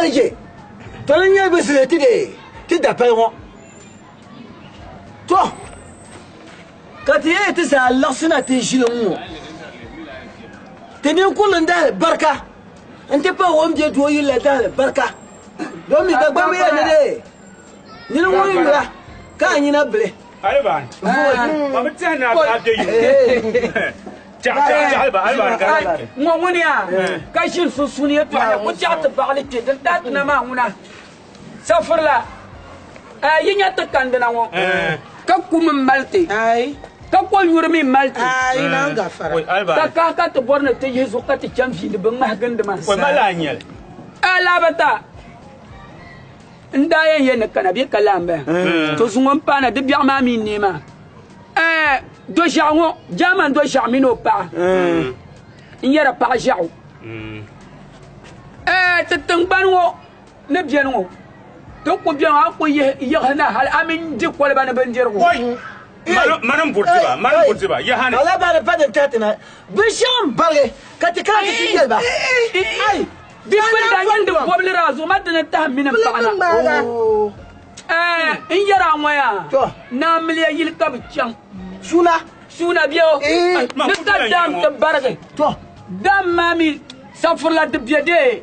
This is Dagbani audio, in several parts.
yɛli je to ni nyɛ bi zili ti dee ti dapali ŋɔ. To, ka ti yɛli ti zaa laɣisina ti ʒili ŋ-ŋɔ. Ti ninkurili n-dahili barika nti pahi o ni be doo yili la dahili barika. Domi Dagbamba yɛli ni dee nini ŋun yula ka a nyina bili. Ŋɔ ŋuni yaa ka ʒini sunsuuni yɛtɔɣa ni ku chaɣ ti baɣili kpe din taai ti na maa ŋuna. Safirila, yi nya ti kandina ŋɔ ka kum m-mali ti, ka kɔnyuri mi mali ti, ka kahi ka ti bɔri ni ti yihi zuɣu ka ti chani viindi bɛ ŋmahi gindi maa. Alaabata, n daa yɛn yɛli ni kana bɛ ka lahi m-bala. To zuŋɔ m-paana di biɛɣu maa mi n-neei maa. Doʒiɛɣu ŋɔ, Jaaman doʒiɛɣu mini o paɣa n-yɛra paɣ ʒiɛɣu. Ti tiŋgbani ŋɔ ni beni ŋɔ, ti ku beni ŋɔ, a ni ku yiɣisi na hal a mini di koliba ni bindirigu. Mani m-buri ti ba, mani m-buri ti ba, yaha ni. Alabaani pa din tahi ti na, binshɛɣu m-barigi ka ti kana ti ti yɛli ba, Ai! Di pili daa nyɛ di bɔbili daa zuɣu ma di ni tahi mini m paɣa na. N yɛri a ŋɔ yaa, naa miliya yili ka bɛ chaŋ. Suuna. Suuna bɛ o. Ni ka daam ti barigi. Daam maa mi safurila di be dee.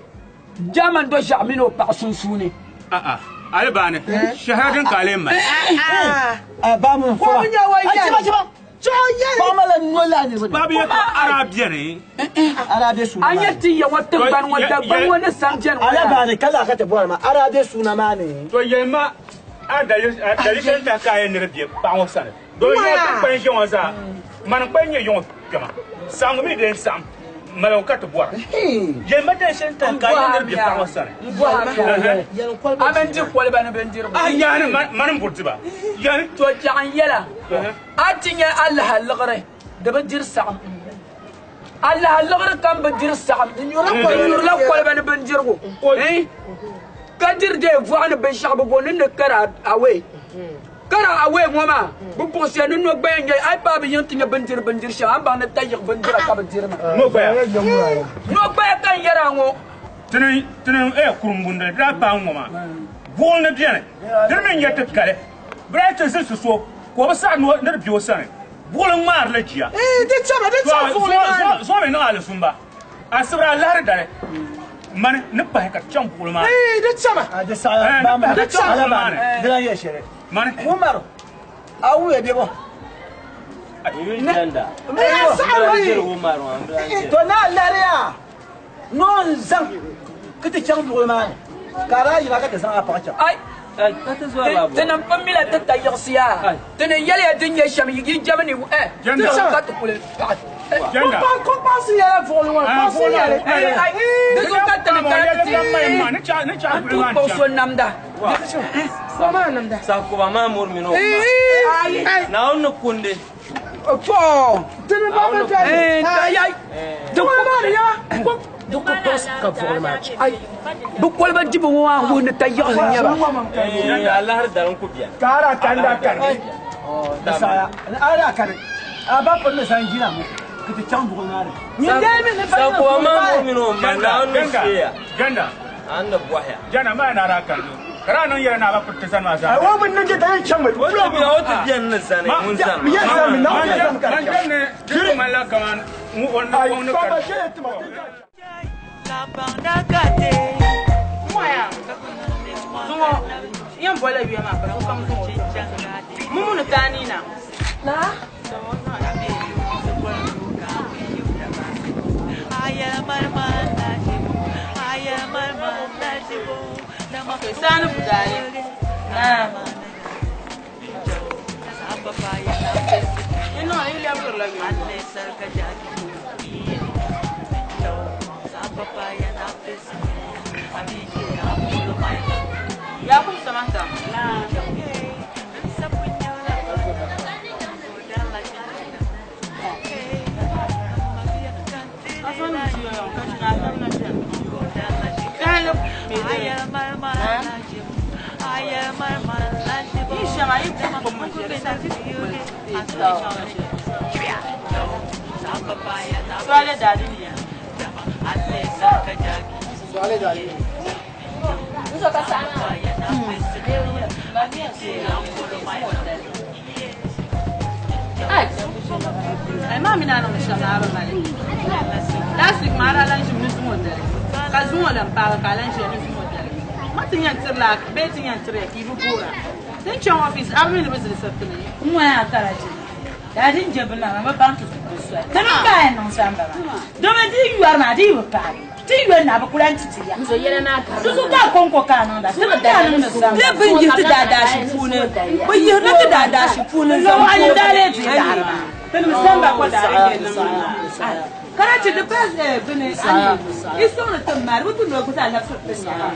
Jaaman do ʒiɛɣu mini o paɣa sunsuuni. A'a, a yi baani, shɛhira din ka a lee mali. Babu yɛtɔɣa a daa beni. A nya ti ya ŋɔ tiŋgbani ŋɔ Dagbaŋ ŋɔ ni sam beni ŋɔ yaa. To yɛlima a daliri shɛli tahi ka a yɛn ni di be paɣa ŋɔ sani. Doo yi ŋɔ ti kpain ʒe ŋɔ zaa, mani n-kpain nyɛ yiŋɔ kpɛma. Saɣiŋgu mi di yɛn saɣim, maligu ka ti bɔra. Yɛlima dali shɛli n-tahi ka a yɛn ni di be paɣa ŋɔ sani. M bɔhi a mi, a mini di koliba ni bindirigu. A yaani, mani m-buri ti ba. Yaani. To chɛɣu n-yɛla, a ti nya alaha liɣiri, di bi diri saɣim. Alaha liɣiri kam bi diri saɣim, di nyurila koliba ni bindirigu. Ka diri dee vɔɣu ni binshɛɣu bi bo ni ni kara away. Kara away ŋɔ maa, bɛ buɣisiya ni nɔgbaya n-nyɛ li. A yi paai bɛ yiŋ ti nya bɛ ni diri bindiri shɛm, a ni baŋ ni tayiɣ bindira ka bɛ diri maa. Nɔgbaya ka n yɛr a ŋɔ. Tini kurumbundili di daa paai ŋ-ŋɔ maa, buɣili ni beni, di mi n-nyɛ ti kali. Bɛ daa ti zilisi so ka o bi saɣi ni di be o sani, buɣili ŋmaari li jia. Zuɣu mi niŋ alizumba. Asibiri alahiri dali, mani ni pahi ka ti chaŋ buɣili maa ni. Di chama. Di saɣaya. Ni pahi ka ti chaŋ buɣili maa ni. Di lan yɛli shɛli. Mani. Umaru, a wuya bebo. To ni alahiri yaa ni o ni zaŋ ka ti chaŋ buɣili maa ni, ka a daa yina ka ti zaŋ a paɣa chaŋ. Ai, tinim pun mila ti ta yiɣisi yaa, ti ni yɛli ya din nyɛ shɛm yi jɛmi ni eh, ti zaŋ ka ti kuli paɣi. Di zuɣu ka ti ni kana ti n tuui kpuɣi so namda. Sakuba maa muri mini o ma. Naawuni ni kundi. Di ku kpaŋsi ka buɣili maa chɛ. Bɛ koliba dibu ŋɔ maa wuhi ni tayiɣisi n-nyɛ ba. Alahiri dari n-ku beni. Ka a daa kani daa kani. Di saɣiya ni a daa kani a ba piri ni zaŋ jina ŋɔ ka ti chaŋ buɣili maa ni. Nyin dee mi ni ba ni Sakuba maa muri mini o ma Naawuni ni sheeya. Janda. A ni bɔhiya. Janda maa ni a daa kani ka daa niŋ yɛla ni a ba piri ti zani maa zaa. O bi niŋ jɛta yɛn chaŋ mi. O ti beni ni zani ŋun zani maa. Man jɛm ni di ku ŋmanila kaman ŋun ni kari. Zuŋɔ yɛn bola yuya maa ka sokam zaŋ o Mumuni ka a nina. Okay, saani budaali. Naa. Yi niŋ yi lɛbigirila yuya. Yakubu Samata. Swale dalili ya. Swale dalili. Ai maa mi naa niŋdi shɛm maa bi mali. Last week maa daa lan ʒimi ni zuŋɔ dali ka zuŋɔ lan paagi ka a lan ʒiya ni zuŋɔ dali. Ma ti yɛn tirila bee ti yɛn tiriya ka yi bi boora. Ti ni chaŋ office a bi mi ni bi zilisiri ti ni. N ŋɔ yaa karachi ni daa din je bini maa ma bi baŋ ti di soli. Ti mini ba yɛn niŋ samba maa domi di yi yɔri maa di yi bi paagi ti yi yɔri na bi ku lan ti ti ya. Di zuɣu ka a kɔŋko ka a niŋda ti mini ka a niŋdi samba. Bɛ bɛ yihi ti daadaashi puuni bɛ yihirila ti daadaashi puuni n-zaŋ Lɔɣu ni daa lee di daɣiri maa. Tinim samba ko daari yɛn niŋ maa. Karachi di pa bini ani yi sɔŋdi ti maa di bi tu ni o gbubi a labisiri ti nyaanga.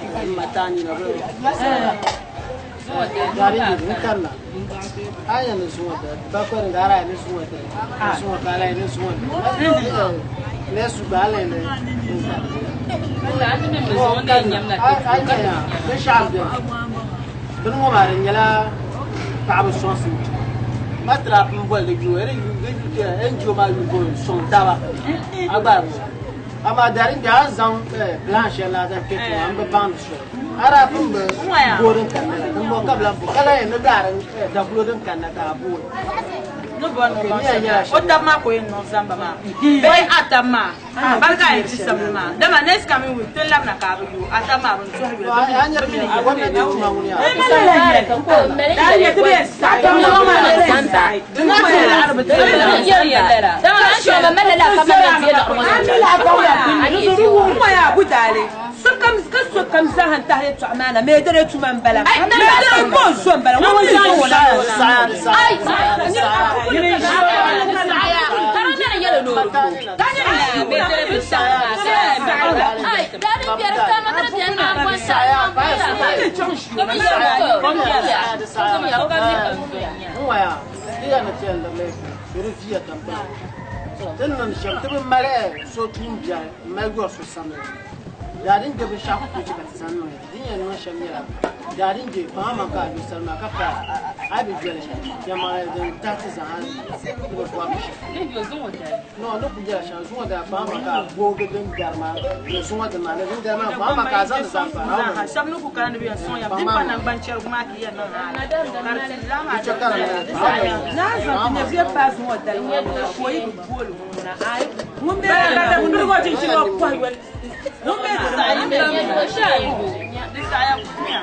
Bini ŋɔ maa di nyɛla paɣaba soŋsim ma tira n boli di yuli NGO maa yuli booni soŋ taba a gba amaa dari n a ni zaŋ plan shɛli la zaŋ kpɛ tiŋa n bi baŋdi soli a daa pun bi booi din kanna la din bɔŋɔ ka bi lahi booi ka lahi yɛn ni daari dakulo din kanna ka a booi Ni bɔri ni o baŋ shɛm o taba maa ka o yɛn niŋ zamba maa bee a taba maa Barika a yɛn ti samli maa dama next coming week ti labina ka a bi yooi a taba maa bɛ ni tɔhi yoli bɛ mi ni Sokam ka sokam zaaha n-tahi yɛtɔɣa maa na, Meedere tuma m-bala, Meedere ka o zo m-bala, ŋun mi zo o la. Daa din je binshɛɣu ku tooi chɛ ka ti zaŋ niŋ ya. Di ni yɛn niŋ shɛm nyɛla, daa din je kpaŋ amaŋ ka a lu salima ka paai a yi bi doli yɛlimaŋli din tahi ti zaŋ a ni bi bɔri ni shɛm. Noo ni ku yɛla shɛm, zuŋɔ daa kpaŋ amaŋ ka a boogi din dari maa ni zuŋɔ din maa ni din dari maa kpaŋ amaŋ ka a zaŋ di zaa paai a Shɛba ni ku kana ni bɛ yɛn sɔŋ ya, din pa naŋgbanchɛrigu maa ka yi yɛn niŋ hali ka di ti laa maa Di chɛ ka di Naa zaŋ ti nyɛvuya paai zuŋɔ dali ŋɔ ŋuna ka o yi bi booli ŋuna ayi ŋun be Bala ka birigo chinchini ŋɔ pɔhi yoli. Ŋun be Di saɣiya kunya.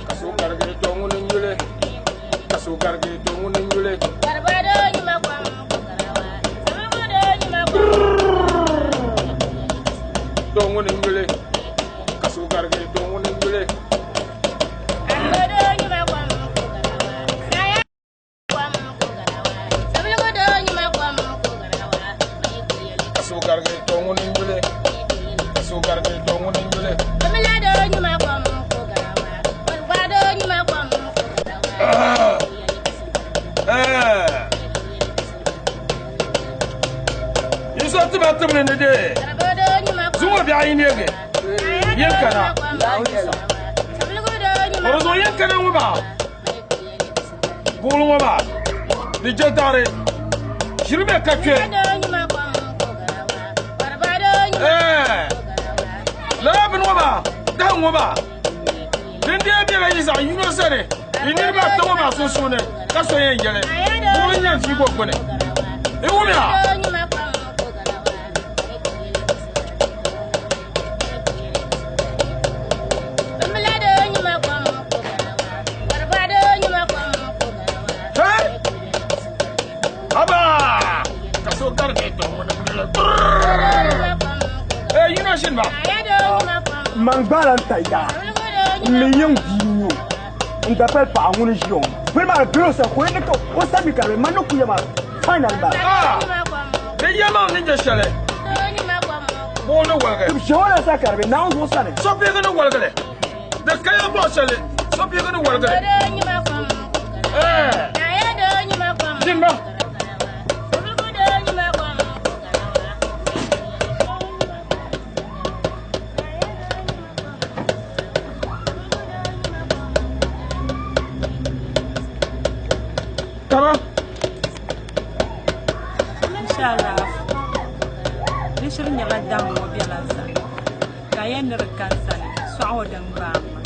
Kaso garigi to ŋuni n-nyuli. Kaso garigi to ŋuni n-nyuli. To ŋuni n-nyuli. Kaso garigi to ŋuni n-nyuli. Kaso garigi to ŋuni n-nyuli. Kaso garigi to ŋuni n-nyuli. Yi so tima tibili ni dee zuŋɔ biɛɣu yi neegi yin kana o di zuɣu yin kana ŋɔ maa buɣuli ŋɔ maa di je daɣari ʒiri bɛ ka kpɛ lala bini ŋɔ maa dahi ŋɔ maa Din dee bela yi zaɣ yino sani, yi niriba ata ŋɔ maa sunsuuni, ka so yɛn yɛli, Buɣili n-nyɛ n fiigo gbuni. Yi wumya? Hey! Haba! Ka so garigi tɔŋ ŋɔ ni Hey, yino ʒini ba. Man gbaala n tayi daa n mi yiŋ bia n-nyɛ o n da pali paɣa ŋuni ʒiya ŋɔ bini maa di o sani ka o yɛn ni ka o sa mi ka di man ni ku ya maa final n bala. Ah! Di yɛlimaŋ ni nyɛ shɛli buɣu ni woligi. Tib ʒe o la sa ka di be Naawuni zuɣu sani. Sopihigu ni woligi li. Di kaya buɣu shɛli sopihigu ni woligi li. Eh! Ʒini ba. Kama. Inshallah. Di shiri nyɛla daŋ ŋɔ bela zani ka yɛn ni di ka n sani sɔɣu o din gbaai ma.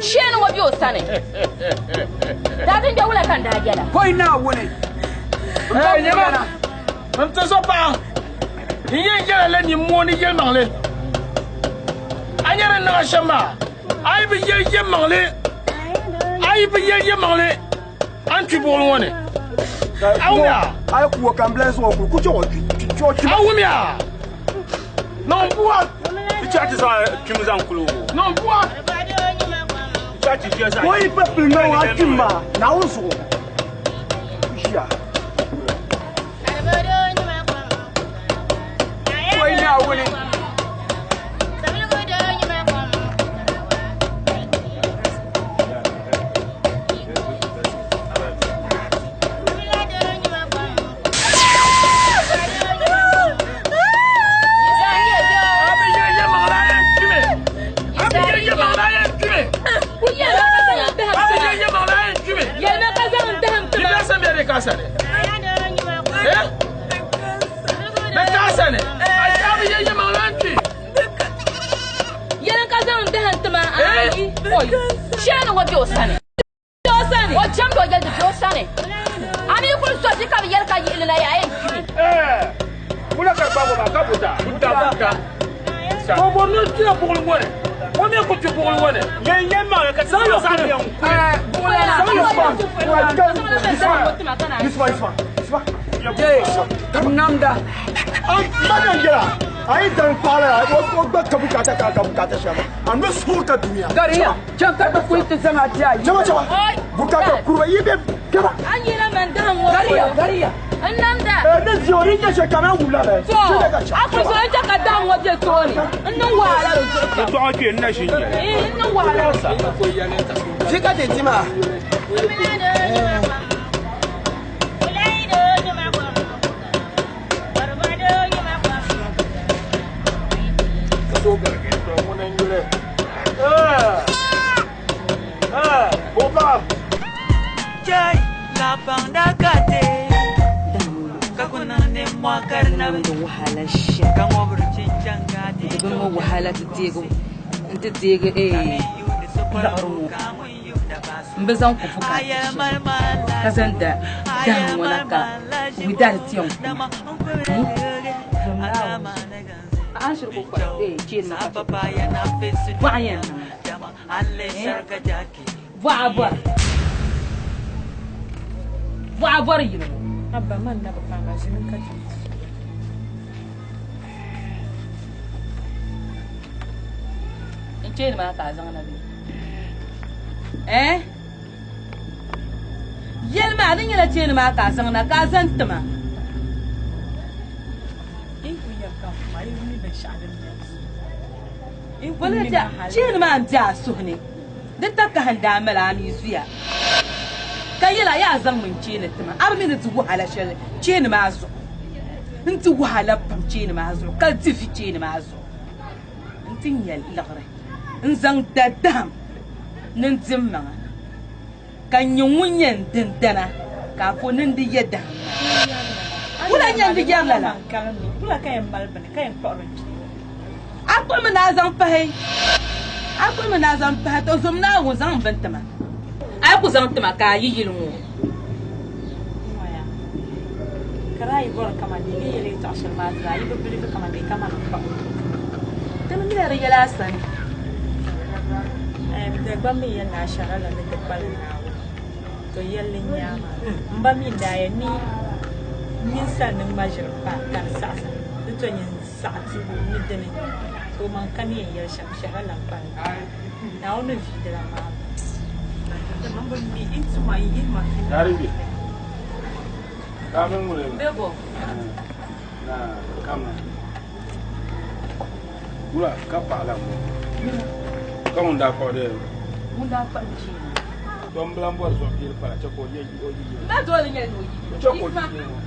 Sheen ŋɔ be o sani. Daa din be wula ka n daa yɛla. Pɔi Naawuni. Hey, nyɛma, n ti so paɣa, n yɛn yɛla la nimmoo ni yɛlimaŋli. A nyɛ din niŋ a shɛm maa, a yi bi yɛli yɛlimaŋli, a yi bi yɛli yɛlimaŋli, a ni kpi buɣili ŋɔ ni. A wumya? A yi ku o ka n bila zuɣu kuli ku chɛ o kpi o kpi. A wumya? Niŋ bua. Ti chaɣ ti zaŋ kpim zaŋ kuli o. Niŋ bua. Ko yi pa pili ŋa wa kpim maa, Naawuni zuɣu. Ʒiya. Pɔi Naawuni. Sheen ŋɔ be o sani. O cham o yɛli di be o sani. A mi kuli so ti ka bi yɛli ka yihili na yaa yɛn kpimi. Wula ka gbaagi o maa ka buta. Buta buta. O bɔri ni o kpila buɣili ŋɔ ni. O mi ku kpi buɣili ŋɔ ni. Yɛn yɛn maŋli ka Zaŋ yɔ kuli. Zaŋ yɔ kuli. Yusuf, Yusuf, Yusuf. Namda. N ba dan yɛla, a yi dan paɣa la, o gba ka bukata ka ka bukata shɛli. A ni suhu ka dunia. Gariya, chɛm ka ti kuli ti zaŋ a ti a yi. Chɛma chɛma. Bukata kuruba yi bɛ kɛba. A yɛla man dahim ŋɔ Gariya, gariya. N namda. Ne zi o ni nyɛ shɛli ka na wula lɛ. To, a kuli so n chɛ ka dahim ŋɔ be tooni. N niŋ wahala di zuɣu Ti tɔɣa kpe n na ʒi n-nyɛ. N niŋ wahala. Fi ka ti ti maa. Wahala ti deegi n ti deegi laɣiri ŋɔ n bi zaŋ kopu ka ti shɛli ka zaŋ da dahim ŋɔ na ka widari ti yɛn kuma bɔɣa yɛn niŋ bɔɣa bɔri bɔɣa bɔri yili ŋɔ. Abba man na bi paagi ʒini ka ti. N cheeni maa ka a zaŋ na bee? Yɛli maa di nyɛla cheeni maa ka a zaŋ na ka a zaŋ ti ma. Cheeni maa n-be a suhu ni di takahi n-daa mali a mi zuya ka yɛli a yaa zaŋ mi n-cheeni ti ma a bi mi ni di wahala shɛli cheeni maa zuɣu n-ti wahala pam cheeni maa zuɣu ka di vi cheeni maa zuɣu n-ti nya liɣiri n-zaŋ da dahim ni n-di m maŋa ka n nyɛ ŋun yɛn dindana ka a po ni n di yɛ dahim maa. Wula n-yɛn di yɛri lala? A kpuɣimi ni a zaŋ pahi, a kpuɣimi ni a zaŋ pahi, to zom Naawuni zaŋ m bini ti ma. A yi ku zaŋ ti ma ka a yi yili ŋɔ. Ti mi mila di yɛla a sani. saɣi ti ni dini ka o maŋ ka ni yɛn yɛli shɛm shɛhira lan pa di zuɣu. Naawuni ni viigi lan maa dama m bi mi n tuma n-yihi ma vi maa ni. Bebo. Wula ka paɣa la ŋɔ ka ŋun daa kpuɣi di Ŋun daa kpuɣi cheeni. To m bilan bɔri zuɣu piɛli pala chɛ ka o yi o yi M ba dooli nyɛli ni o yi Chɛ ka o yi ŋɔ.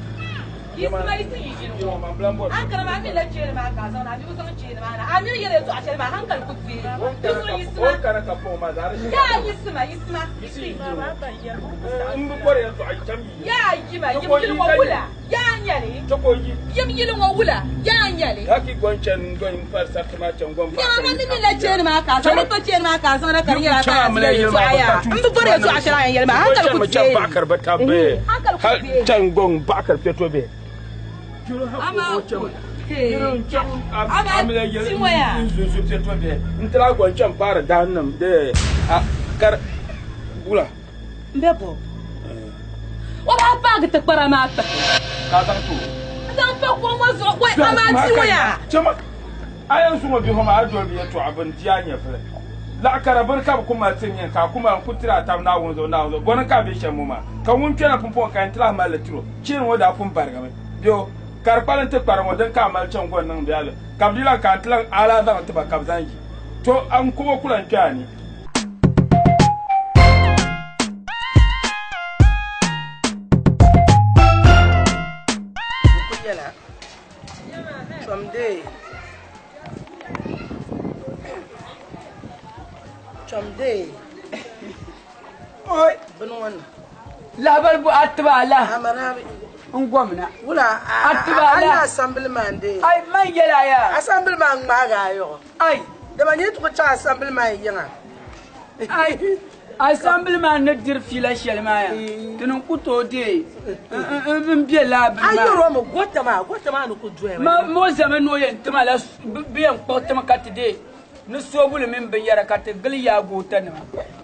Yisima yi ti yi yili ŋɔ. Hankali maa mi la cheeni maa ka a zaŋ na a mi bi zaŋ cheeni maa na a mini yɛli yɛltɔɣa shɛli maa hankali ku teei. Di zuɣu yisima. O kana ka paɣ o maa zaa di shɛli. Yaa yisima yisima. Yisi yi yili ŋɔ. M bi bɔri yɛltɔɣa cham yi yili. Yaa yima yim yili ŋɔ wula. Yaa nyɛli. Chɛ ka o yi. Yim yili ŋɔ wula. Yaa nyɛli. Haki gɔn chani n-gɔn m-pari sariti maa chani gɔn Nyama man ni mi la cheeni maa ka a zaŋ di to cheeni maa ka a zaŋ na ka di nyɛla ka a yɛli yɛltɔɣa yaa. M bi bɔri yɛltɔɣa shɛli a yɛn yɛli maa hankali ku teei. Hankali ku teei. Chani gɔn baɣakari piɛto bihi. Amaa amaa ti ŋɔ yaa. N tila gɔn chani paari daannim de kar wula. M be bɔ. O daa paagi tikpara maa pahi. Ka a zaŋ ti o? N zaŋ pa kom ŋɔ zuɣu. Wai, amaa ti ŋɔ yaa. Chama, a yɛn suŋ o bihi maa, a doli bɛ yɛtɔɣa bini di a nyɛvili. Laɣ kara bini ka bɛ ku mali ti nyini, ka a ku mali n-ku tiri a tab Naawuni zuɣu, Naawuni zuɣu. Bɔni ka a be shɛm ŋɔ maa? Ka ŋun kpɛna pumpɔŋɔ ka yɛn ti lahi mali li tir o. Cheeni ŋɔ daa pun barigimi. Bɛ o, ka di kpalim ti kpari ŋɔ din ka a mali chaŋ gɔni niŋ bɛ a bɛ, ka bɛ di lan ka a ti lan a lahi zaŋ ti ba ka bɛ zaŋ yi. To, a n kubo ku lan kpe a ni. N ku yɛla, chomdee, chomdee, oi bini ŋɔ ni. Lahabali bu a tiba a la. N gomna. Wula a tiba a la. A asambili maa n-dee. Ai man yɛla ya. Asambili maa ŋmaagi a yɔɣɔ. Ai. Dama nyɛ ti ku chaŋ asambili maa yiŋa. Ai. Asambili maa ni diri fiila shɛli maa ya, ti ni ku tooi deei n be laa bini maa. A yɛr o mi gota maa, gota maa ni ku doya maa. Ma o zami ni o yɛn ti ma la bɛ yɛn kpuɣi ti mi ka ti deei ni soobuli mini binyɛra ka ti gili yaa gootanima.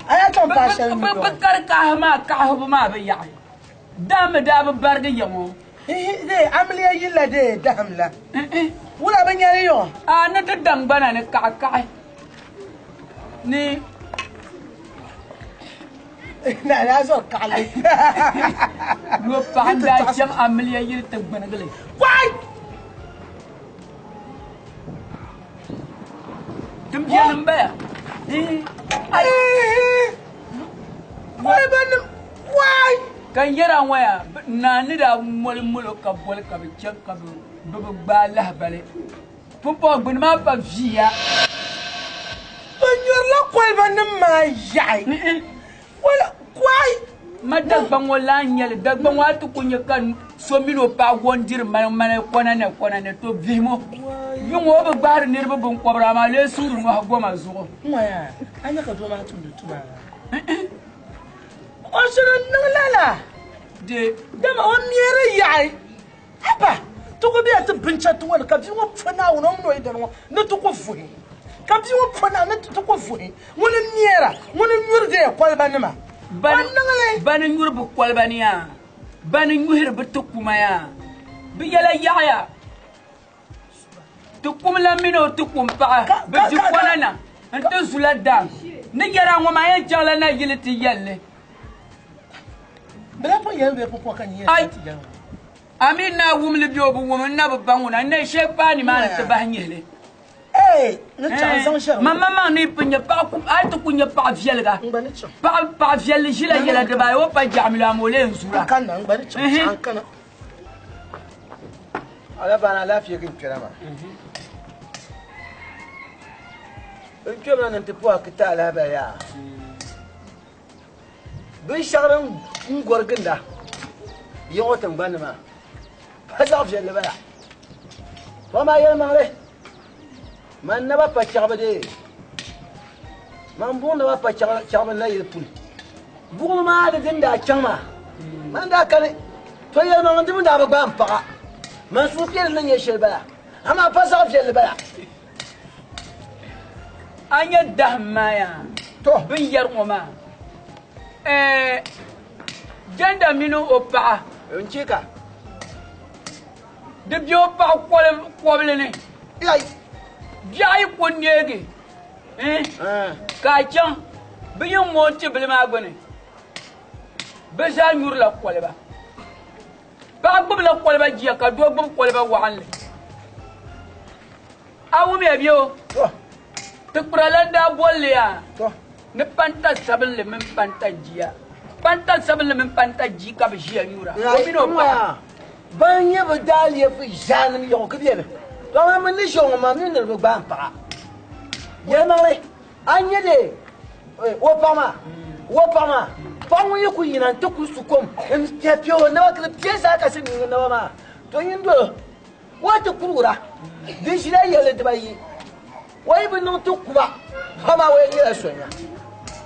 A yaa chaŋ paai shɛli mi Bɛ kari kahibu maa kahibu maa bi yaɣi. Dahim mi daa bi barigi ya ŋɔ. Ihi, dee amiliya yilla dee dahim la. Wula bi nyɛli yɔɣɔ? A ni ti daŋ gbana ni kaɣikaɣi. Ni Na daa zɔri kaɣili. Yo paɣa n daa chaŋ amiliya yili ti gbinigili. Wai! Din biɛni n baya. Wai! Ka n yɛra ŋɔ yaa, naa ni daa moli molo ka boli ka bɛ chaŋ ka bɛ bi gbaai lahibali. Pumpɔŋ gbuni maa pa viiya. Bɛ nyurila kolibanim maa yaɣi. Wala, kwai! Ma Dagbaŋ ŋɔ laa n-nyɛ li. Dagbaŋ ŋɔ a ti ku nya ka so mini o paɣa go n-diri mali kɔna ni kɔna ni to vihim o. Yuŋ o bi gbahiri niriba biŋkɔbiri amaa lee suuri nɔhi goma zuɣu. N-ŋɔya, a nya ka doo maa tumdi tuma maa? O shiri niŋ lala? Dee. Dama o meeri yaɣi. Haba! Ti ku bela ti binchɛriti ŋɔ ni ka bia ŋɔ po Naawuni o mini o yidana ŋɔ ni ti ku vuhi. Ka bia ŋɔ po Naawuni ni ti ku vuhi. Ŋuni m-mɛra, ŋuni n-nyuri deei kolibanima. O niŋ li. Bani nyuri bɛ koliba ni yaa, bani nyuhiri bɛ tikuma yaa, bɛ yɛla yaɣiya. Ti kum la mini o ti kum paɣa bɛ di kɔna na nti zula daam. Ni yɛra ŋɔ maa yɛn chaŋla nayili ti yɛli li. Bɛ lahi pun yɛli bɛ pukɔŋ ka nyɛ Ai! ti yɛli ŋɔ. A mi naa wum li bee o bi wum, n na bi baŋ ŋuna, n na yi shee kpaai nimaani ti bahi nyihili. Ee, ni chaŋ n zaŋ shɛli ŋɔ. Man maŋmaŋ ni yi pun nya paɣa kum, a yi ti ku nya paɣa viɛliga. N gba ni chaŋ. Paɣa, paɣa viɛlli ʒila yɛla dibaayi, o pa jaɣimli amaa o lee n zura. N kanna, n gba ni chaŋ, chaŋ n kana. Alabaana alaafee ka n kpɛra maa. N kpɛmina ni n ti puhi ki ti alahabali yaa. Binshɛɣu din gɔri ginda yiŋ o tiŋgbani ni maa pa zaɣ viɛlli bala. To amaa yɛlimaŋli, man naba pa chɛɣibu dee, man buɣ naba pa chɛɣibu nayili puli. Buɣili maa di din daa chaŋ maa, man daa kani. To yɛlimaŋli di mi daa bi gbaai m paɣa. Man suhupiɛlli ni nyɛ shɛli bala, amaa pa zaɣ viɛlli bala. A nya dahim maa yaa, To. bɛ ni yɛri ŋɔ maa, ɛɛ, Jɛnda mini o paɣa. N chɛ ka. Di be o paɣa kɔbili ni. Biɛɣu yi ku neegi ka a chaŋ bɛ yɛn mooi ti bili maa gbuni, bɛ zaa nyurila koliba. Paɣa gbubila koliba jia ka doo gbubi koliba waɣinli. A wumya bɛ o? Tikpira lan daa bolli yaa ni panta sabinli mini panta jia. Panta sabinli mini panta jia ka bɛ ʒiya nyura, o mini o paɣa. Ban nyɛ bɛ daaliɛfu zaanim yaɣu ka beni. To amaa mini ni ʒe ŋɔ maa mi ni di bi gbaai m paɣa. Yɛlimaŋli, a ni nya dee o paɣa maa, o paɣa maa, paɣa ŋun yi kuli yina nti kuli su kom m-piɛpiɛ o naba ka di piɛ zaa ka silimiingi naba maa, to nyin dol o, o ti kurigir a. Di ʒila yɛlli dibayi, o yi bi niŋ ti ku ba, amaa o yɛn nyɛla sonya.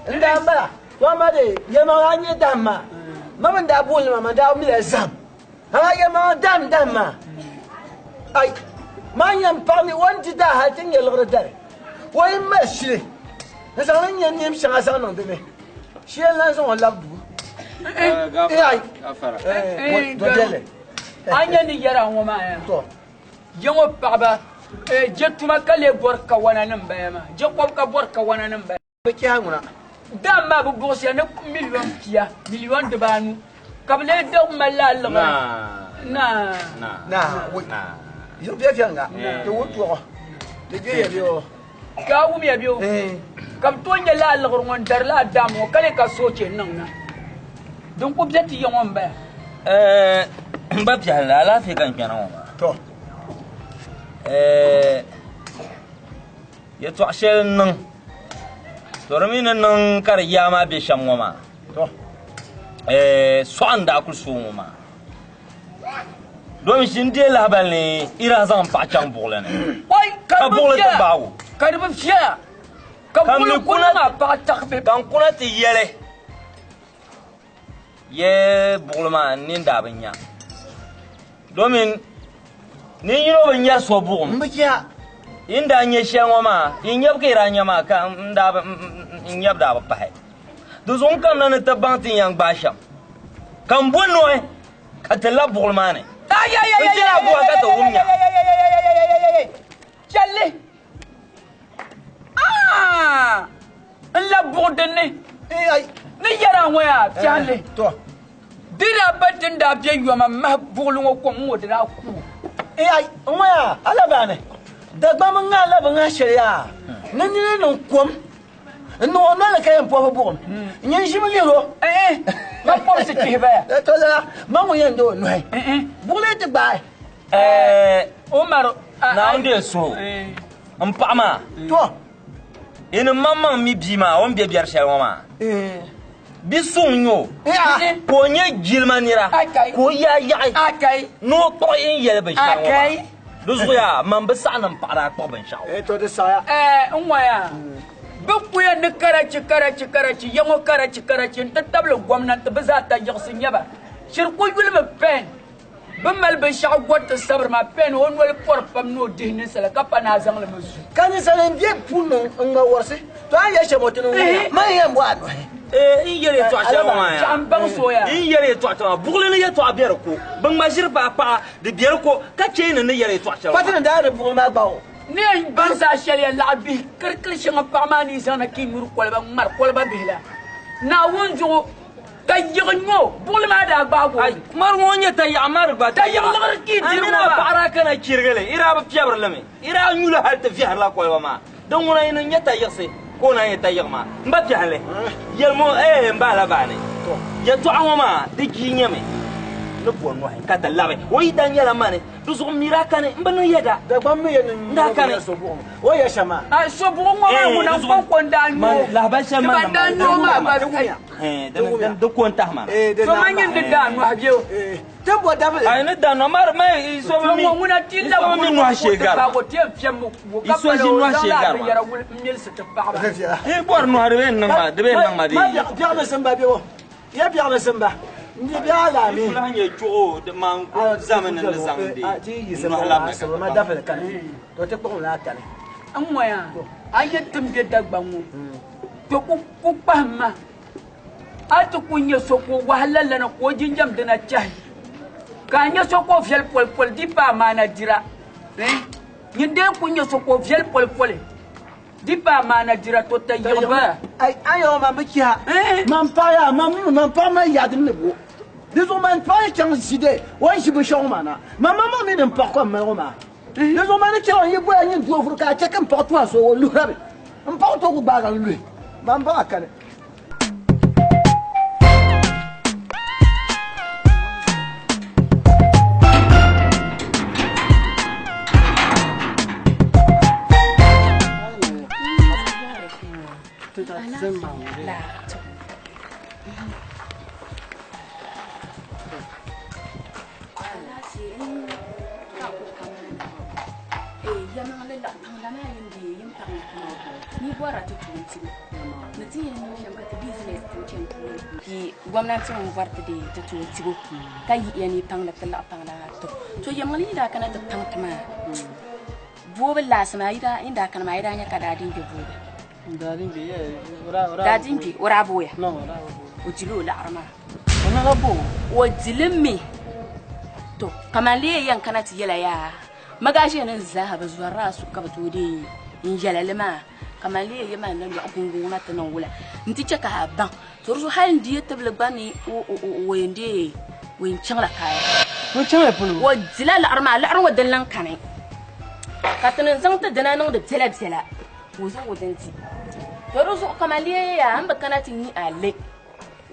N daa m-bala, to amaa dee yɛlimaŋli a ni nya dahim maa, ma mi n-daa booni li maa, man daa mila zahim. Amaa yɛlimaŋli dahim dahim maa, ai, maa nya m paɣa mi o ni di daa hal ti nya liɣiri dali, o yi mali shili n-zaŋ li nya neem shɛŋa zaŋ niŋ di ni, shili n-lan zaŋ o labi duu. Ai, dɔbiɛlli. A nya ni yɛra ŋɔ maa ya, ya ŋɔ paɣiba, je tuma ka lee bɔri kawana ni m-baya maa, je kɔbu ka bɔri kawana ni m-baya. Bɛ chɛhi ŋuna. Dam maa bɛ buɣisiya ni miliyon pia, miliyon dibaanu ka bɛ lee da mali lala liɣiri. Naa. Naa. Naa. Yiɣi bɛ viɛŋga, ti wun tuɣi, di bɛ ya bɛ o. Ka a wum ya bɛ o. Ka bɛ tooi nya lala liɣiri ŋɔ n-dari lala dam ŋɔ ka lee ka sooche niŋ na. Din ku be ti ya ŋɔ m-bala. Ɛɛ, m ba piɛhili, alaafee ka n kpɛna ŋɔ maa. Tɔ. Ɛɛ, Yɛtɔɣ shɛli n-niŋ, to di mi ni niŋ ka di yaa maa be shɛm ŋɔ maa, to sɔɣu n-daa kuli sooi ŋɔ maa. Domi shi n-deei lahibali ni yi daa zaŋ m paɣa chaŋ buɣili ni, ka buɣili ti gbaag o. Ka di bi viɛla, ka buɣili ku niŋ a paɣa taɣibu. Ka n kuna ti yɛli, Yee buɣili maa n nini daa bi nya. Domin nin yino bi nyari so buɣim. M bi chɛ. Yi ni daa nya shɛli ŋɔ maa, yi nyabu ka yi daa nya maa ka n daa bi n nyabu daa bi pahi. Di zuɣu n kamina ni ti baŋ ti ni yɛn gbaai shɛm. Ka m bo nɔhi ka ti labi buɣili maa ni. N chɛla a buɣa ka ti wum nya. Chɛli! Ah! N labi buɣi din ni. Ni yɛra ŋɔ yaa piɛlli. Di daa ba din daa be yoma mahi buɣili ŋɔ kom ŋɔ di daa ku o. Ai, n ŋɔ yaa alabaani Dagbamba ŋa la bi ŋahi shɛli yaa ni nini niŋ kom n niŋ o noli ka yɛn pɔbi buɣim nyin ʒimi lihiri o. Ma pɔbisi chihi ba ya. To lala ma ŋun yɛn di o nuhi buɣili ti gbaai. Umar Naawuni deei suhu n paɣa maa. To. Yi ni maŋmaŋ mi bia maa o ni be biɛri shɛli ŋɔ maa, bi suŋ n-nyɛ o, ka o nyɛ jilima nira, ka o yaa yaɣi ni o kpuɣi n yɛli binshɛli ŋɔ maa. Di zuɣu yaa, man bi saɣi ni m paɣa daa kpuɣi binshɛɣu. N ŋɔya, bɛ kuya ni karachi, karachi, karachi, ya ŋɔ karachi, karachi nti tabili gomnanti bɛ zaa tayiɣisi nyɛ ba. Shiri ku yulimi pɛn. Bɛ mali binshɛɣu gɔriti sabiri maa pɛn o noli pɔri pam ni o dihi ninsala ka pa ni a zaŋ li mi zu. Ka ninsala m-be puuni n-ŋma wɔrisi, to a ni yɛli shɛm o ti niŋ wuhiya, man yɛn bɔ a nuhi. Ee, n yɛli yɛtɔɣa shɛli ŋɔ maa yaa. Chaɣ m-baŋ so ya. N yɛli yɛtɔɣa shɛli maa, buɣili ni yɛtɔɣa be di ko, bɛ ŋma ʒiri paai paɣa, di be di ko, ka chɛ yi ni ni yɛli yɛtɔɣa shɛli ŋɔ maa. Kɔtini daa di buɣili maa gbaag o. Ni yɛn baŋ zaa shɛli ya laɣ bihi kirikiri shɛŋa paɣa maa ni yi zaŋ na ka yi nyuri koliba ŋmari koliba bihi la, Naawuni zuɣu. Ka yiɣi nyo buɣili maa daa gbaag o. Ai, mari ŋɔ n-nyɛ tayiɣa mari gba. Tayiɣ liɣiri ka yi diri A mini ŋɔ a maa. paɣa daa kana chirigi li, yi daa bi piɛbiri li mi. Yi daa nyu li hal ti viɛhirila koliba maa. Din ŋuna yi ni nya tayiɣisi ka o naan nyɛ tayiɣ maa. M ba piɛhili, yɛlim o, Eeh, m ba alabaani, yɛtɔɣa ŋɔ maa di jii nyɛmi ni bɔ nɔhi ka ti labi. O yi daa nyɛla mani, di zuɣu m mi daa kani, m bi niŋ yɛda. Dagbaŋ mi yɛn N daa kani. niŋ so buɣim o yɛ shɛm maa. A so buɣim ŋɔ maa ŋuna n-kɔŋko n-daa nyu o. Lahabali shɛli Ti man ban ni daa mali nyu o maa gba Di ko n-tahi ma na. So ma nyin di daa nɔhi bɛ o. Ti bɔ dabili. Ayi ni daa nɔhi mari ma yi so bi mi. So ŋɔ ŋuna ti la so bi mi nɔhi shee gari. Paɣa o ti yɛn fiɛm mi ku o ka So ʒi pala o nɔhi zaŋ shee la gari ma. binyɛra wuli m-milisi ti paɣaba. Yi bɔri nɔhi di bee n-niŋ ma di bee n-niŋ ma di. Ma biɛɣu ni simba bɛ o. Ya biɛɣu ni simba. N di biɛɣu alaamee. Yi ku lahi nyɛ chuɣu di man ku zami ni ni zaŋ di nɔhi labina ka ti Ma dabili kani. To ti kpuɣim la kani. N ŋɔya a nyɛ tim be Dagbaŋ ŋɔ to ku kpahim ma. A ti ku nya so ka o wahala lana ka o jinjam dina chahi, ka a nya so ka o viɛli polipoli di pa amaana dira. Nyin dee ku nyɛ so ka o viɛli polipoli. Di pa maana dira to ta yiɣi ba. Ai, a yɛli man bi chiha. Man paɣa yaa, man mi man paɣa mali yaɣa din ni bo. Di zuɣu man paɣa yi chaŋ ʒi de o ni ʒi binshɛɣu maa na. Man maŋmaŋ mi ni n paɣa kom mali ŋɔ maa. Di zuɣu man ni chaŋ n yi boya nyin doo vuri ka a chɛ ka n paɣa tuha so o luhira mi. N paɣa tooi ku gbaagi n luhi. Man baŋ a kani. Gomnanti ŋun bɔri ti deei ti tooi tibo ka yihiya ni paŋdi ti laɣa paŋda to to yɛlimaŋli yi daa kana ti paŋ ti maa boobi laasi maa yi daa kana maa yi daa nya ka daa din gbe boobi daa din gbe o daa booya o dili o laɣari maa o dili mi to kaman lee yɛn kana ti yɛla yaa magaʒee nim zaaha bi zɔrila a suhu ka bi tooi deei n yɛla li maa Kaman lee yi mali ni lɔɣu guŋguŋ na ti niŋ wula nti chɛ ka a baŋ. To di zuɣu hal n di tibili gba ni o yɛn deei o yɛn chaŋla kaaya. O chaŋla polo. O dila liɣiri maa, liɣiri ŋɔ din lan kani. Ka ti ni zaŋ ti dina niŋdi biɛlabiɛla ka o zaŋ o dini di. To di zuɣu kaman lee yaa a ni bi kana ti nya a li,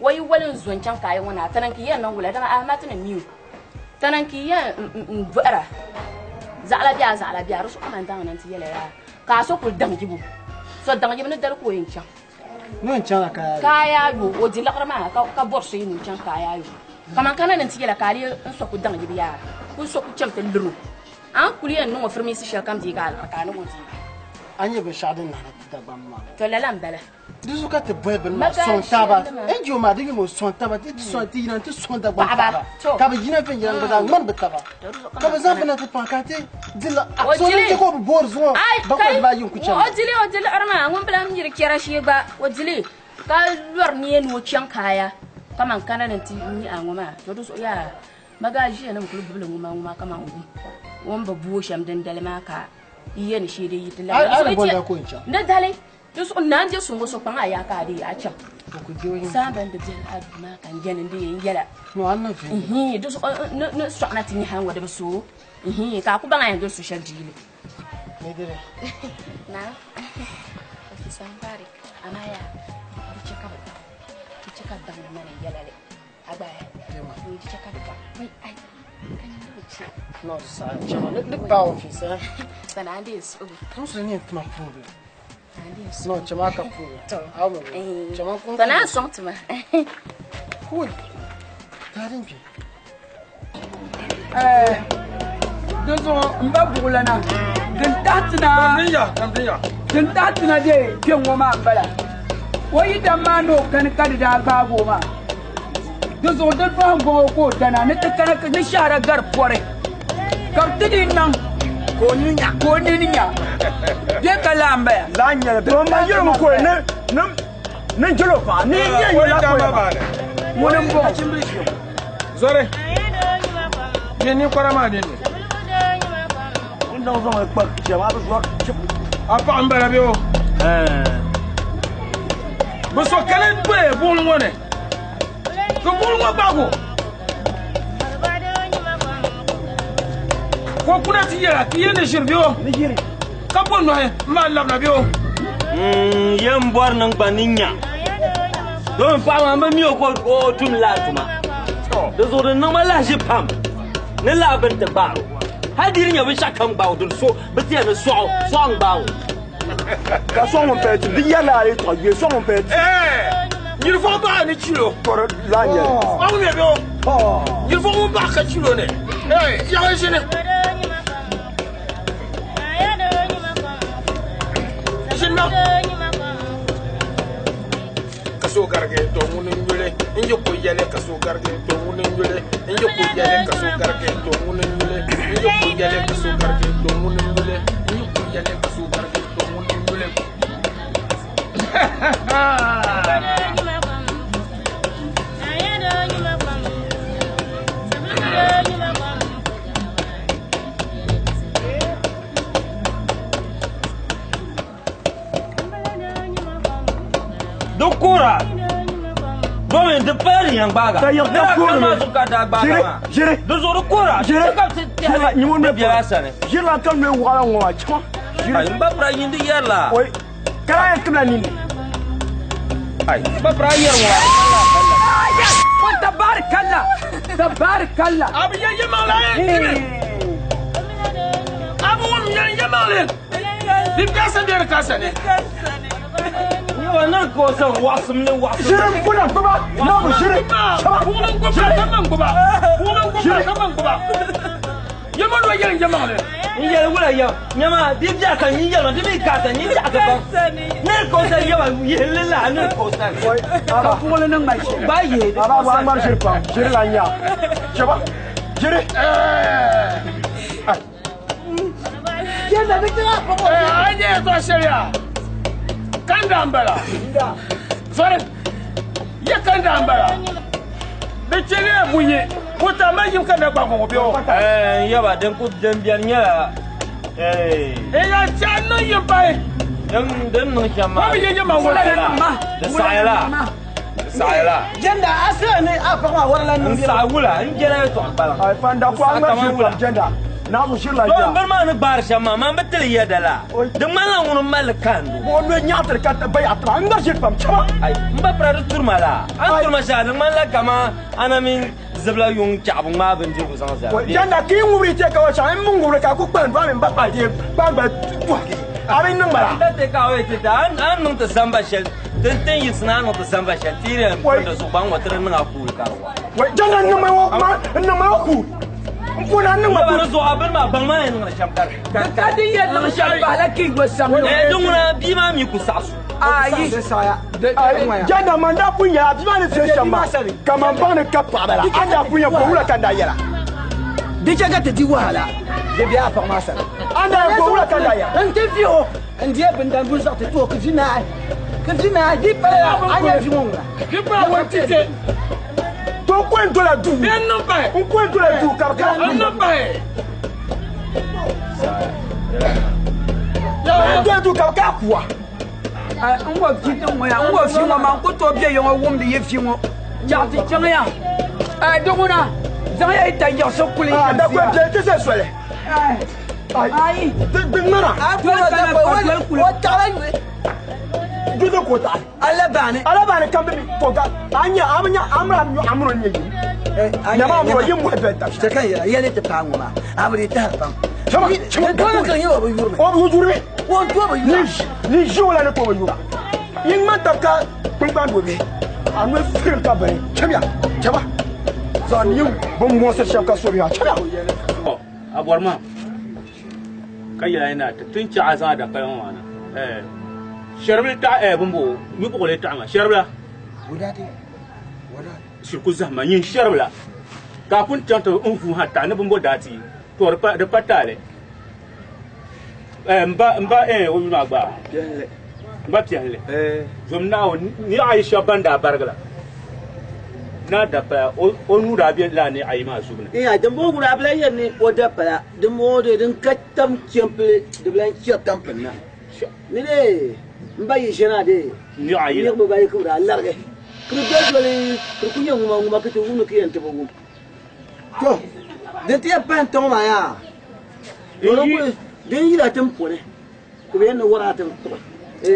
o yi wali n-zo n-chaŋ kaaya ŋɔ ni a tana n-ki yɛn niŋ wula dama a ma ti ni mi o. Tana n-ki yɛn n-dɔɣira zaɣila bɛ a zaɣila bɛ a di zuɣu kaman daŋ na nti yɛla yaa. Ka a so kuli daŋ yibu. So daŋ yibu ni dali ka o yɛn chaŋ. Ni o yɛn chaŋla Kaayayo. Kaayayo, o di liɣiri maa ka bɔri so ni o chaŋ Kaayayo. Kaman kana ni nti yɛla ka a lee n so ku daŋ yibu yaa, ku so ku chaŋ ti liri o. A ni kuli yɛn niŋ o firimiinsi shɛli kam deegi a liɣiri ka a niŋ o deegi. A nya binshɛɣu din nahina ti Dagbamba maa? To lala m-bala. Di zuɣu ka ti boli bini maa sɔŋ taaba. NGO maa di yuli ŋɔ sɔŋ taba ti sɔŋ ti yina ti sɔŋ Dagbaŋ paɣaba ka bi yina viɛnyɛla gba zaa ŋmani bi taba ka bi zaŋ bina ti paŋ ka ti di la so ni chɛ ka o bi boori zuŋɔ bakɔi dibaayi n ku chɛni. O dili o di liɣiri maa ŋun bila miri kɛra shee gba o dili ka lɔri nia ni o chaŋ kaaya kaman kana ni ti nya a ŋɔ maa to di zuɣu yaa magaʒia nim kuli gbubili ŋuma ŋuma kaman o ni bi booi shɛm dindali maa ka yi yɛn ni shee dee yi ti lahi ni dali. Di zuɣu naa n-je suŋgo so kpaŋ a yaa ka a dee a chaŋ. Saamba n-di biɛli a duu maa ka n jɛli n-dee n yɛla. Nhii, di zuɣu ni sɔɣina ti nya hal ŋɔ di bi so nhii, ka a ku baŋ a yɛn doli so shɛli diili. Naa, Ofisa Mubarak, amaa yaa, di chɛ ka bɛ baŋ, di chɛ ka bɛ baŋ ni mani n-yɛla li. A gba yaa, di chɛ ka bɛ baŋ. Wai, ai, ka nyin di bi chɛ. No, di saɣi, chama, ni paai office, eh? Sana a dee suhigu. N su ni yɛn tima puhigu. No, chama ka puhigu. Aw ma bo. Chama kun. Sana sɔŋ tima. Hui. Tarin kpe. Eh, di zuɣu n ba buɣulana din tahi tina din tahi tina de kpɛ ŋɔ maa n bala o yi dam maa ni o kani ka di daa gbaagi o maa di zuɣu di dɔhi n bɔŋɔ ka o dana ni ti kana ni shɛhira gari pɔri Ka bɛ ti di niŋ ka o nini nya, ka o nini nya. Bɛ ka laa m-bala. Laa n-nyɛli bɛ. Ma yɛli mi kɔli ni ni ni n jɛl o paɣa ni n yɛn yɛl a kɔli maa. Ŋuni m-bɔŋɔ. Zɔri, nyɛ ninkɔra maa ninni. N daŋ zaŋ li kpa chɛma a bi zɔri chip. A paɣa m-bala bɛ o. Bɛ so kali doli buɣili ŋɔ ni. Ka buɣili ŋɔ gbaagi o. Ka o kuna ti yɛla ti yɛn ni ʒiri bɛ o. Ka bo nɔhi m-maa labina bɛ o. N yɛn bɔri niŋ gba ni nya. Domin paɣa maa m bi mi o ka o tum laa tuma. Di zuɣu di niŋ ma lahiʒi pam ni laa bini ti gbaar o. Hal di di nya binshɛɣu kam gbaag o, di so bi ti yɛn ni sɔɣ o, sɔɣ n-gbaag o. Ka sɔŋ ŋun paya ti di yɛrila a yɛltɔɣa yuli sɔŋ ŋun paya ti. Nyiri fɔŋ baɣa ni chilo. Tɔri laa nyɛli. Aŋ ŋmɛ bɛ o. Nyiri fɔŋ ŋun baɣa ka chilo ni. Yaɣi ʒini. Ʒini na. Ka so garigi to ŋuni n yuli n yi ku yɛli ka so garigi to ŋuni n yuli n yi ku yɛli ka so garigi to ŋuni n yuli n yi ku yɛli ka so garigi to ŋuni n yuli n yi ku yɛli ka so garigi to ŋuni n yuli. Di kuura. Domin di pala di yɛn gbaaga. Ka yiɣi Ni daa ka kuuri kani maa mi. zuɣu ka daa gbaaga Ʒiri, maa. ʒiri. Di zuɣu di kuura. Ʒiri. Di ka ti Ʒiri la, nyɛ ŋun Di be biɛla a sani. Ʒiri la ka noli waɣila ŋɔ maa, chama. Ʒiri. Ai, n ba pira yindi yɛri la. Oi, kala yɛn timla ninni. Ai, n ba pira yɛri ŋɔ. Ko tabarikalla. Tabarikalla. A bi yɛn yɛlimaŋli a yɛn timi. A bi wum yɛn yɛlimaŋli. Di biɛsa bɛ di ka sani. Yawa ni ka o zaŋ waɣasim ni waɣasim. Ʒiri n kuna gbuba. Naabu ʒiri. Chama. Buɣili n gbuba ka man gbuba. Buɣili n gbuba ka man gbuba. Yɛma lo yɛn yɛlimaŋli. N yɛli wula yɛm nyɛma di biɛɣu ka nyin yɛlima di mi ka sa nyin biɛɣu ka baŋ ni ka o sani yɛma yihili la ni ka o sani. Ka buɣili ni ŋmari shɛli. Gba yihi di A ka b'a o bɔ a sani. ŋmari ʒiri pam. Ʒiri la n-nya. Chama. Ʒiri. Jenda di tira pa A nyɛ yɛltɔɣa shɛli yaa. Kanda n bala. Zɔri. Yɛ kanda n bala. Di chɛ ni buyi. Kuta ma yim kanda gba ŋɔ bɛ o. Ɛɛ n yɛba din ku din biɛni nyɛla ɛɛ E ya chɛ a niŋ yim pahi. din din niŋ shɛm maa. Ba bi yɛ yɛma ŋɔ la. Di saɣaya la. Di saɣaya la. Jenda a sira ni a paɣa maa wɔrila niŋ N saɣa wula n jɛla yɛltɔɣa gbaliŋ. Ai, fanda ko a ŋmari ʒiri pam jɛnda. Naabu ʒiri la Don n-nya. bini maa ni gbaari shɛm maa man bi tili yɛda la. Di ŋmanila ŋuni m mali kandi. O noli nyaɣitiri ka bayaɣi tiba. N ŋmari ʒiri pam. Chama. Ai, n ba pira di turima la. A ni turima shɛli di ŋmanila kaman a na mini zibila yuŋ chaɣibu ŋmaai bindirigu zaŋ zali. Jɛnda ka yi ŋubiri ti ka o chaŋ n mi ŋubiri ka a ku kpalim dɔɣi mini ba kpalim ti kpaŋgbali tɔhigi. A bi niŋ bala. N da ti ka o yi ti ti a ni niŋ ti zamba shɛli ti ti ni yiɣisi ni a niŋ ti zamba shɛli ti yi yɛn piri di zuɣu gba n-ŋɔ ti di niŋ a kuuli ka di waɣa. Wai, jɛnda n niŋ ma o ma n niŋ ma o kuuli. N puuni a niŋ ma Baba kuuli. di zuɣu a bini maa baŋ maa yɛn niŋdi shɛm ka ka Ka di yɛn niŋ shɛm pahila ka yi gba sam Eh, di ŋuna bia maa mi ku saɣasu. Ayi. Ai, jɛnda man daa pun yɛla a bia maa ni viɛ shɛm maa ka man baŋ ni ka paɣaba la. A ni daa pun yɛn ko wula ka n daa yɛla. Di chɛ ka ti di wahala di bɛ a paɣa maa sani. A ni daa yɛn ko wula ka n daa yɛla. N ti vi o n diɛ bindan bun zaɣ ti ti o ka vi naai ka vi naai di pala a nyɛ vi ŋɔ ŋuna. Di pala wɔn ti tɛ. To n ko n dola duu. Bɛ niŋ pahi. N ko n dola duu ka bi kana N niŋ pahi. N dola duu ka bi kana kuwa. N ŋɔ vi din ŋɔ ya n ŋɔ vi ŋɔ maa n ku tooi bɛ ya ŋɔ wumdi yi vi ŋɔ chaɣ ti chaŋ ya di ŋuna zaŋ ya yi ta yiɣisi kuli A da ko biɛli ti ʒe soli. Ayi. Di ŋmana. Doli kana ka doli kuli. O taɣila yuli. Dudu ko taɣali. Ala baani. Ala baani kam bi mi to ga a nya a nya amra nyo amro nye yim. Nyama amro yim mo bɛ ta. Chɛ ka n yɛla yɛli ti paai ŋɔ maa a bi di tahiri pam. Chama chama. Doli ka nyɛ o bi yuri mi. O bi yuri mi. O to bi yura. Ni ʒi o la ni to bi yura. Yin ŋmani tab ka kpunkpan do bihi. A noli firim ka bini. Chamiya chama. Zaŋ ni bin moosiri shɛm ka so bihi maa chamiya. A bɔri maa ka yɛla ni ti tin chaɣa zaŋ a dapali ŋɔ maa na. Shɛribili taɣa bimbo nyubuɣili taɣa maa shɛribila. Shiri ku zahima nyin shɛribila ka a pun chaŋ ti n vuui ha taɣa ni bimbo daa ti to di pa taali. N ba o yuli maa gba n ba piɛhili zom Naawuni niɣi ayi shɛba ban daa barigi la naa dapala o nuu daa be lala niɣi ayi maa zubu ni. Iya, din bɔŋɔ wula a bi lahi yɛri ni o dapala din bɔŋɔ dee din ka tam chɛmpili di bi lahi chɛri tampini na ni dee n ba yi ʒɛna dee Niɣi ayi la. niɣi bibayi ka bi daa larigi ka di doli doli ka di ku nyɛ ŋuma ŋuma ka ti wum ni ka yɛn ti bi wum. To din ti yɛn pahi n tiŋ maa yaa to din kuli din yila ti poni ka bi yɛn ni wari a ti kpuɣi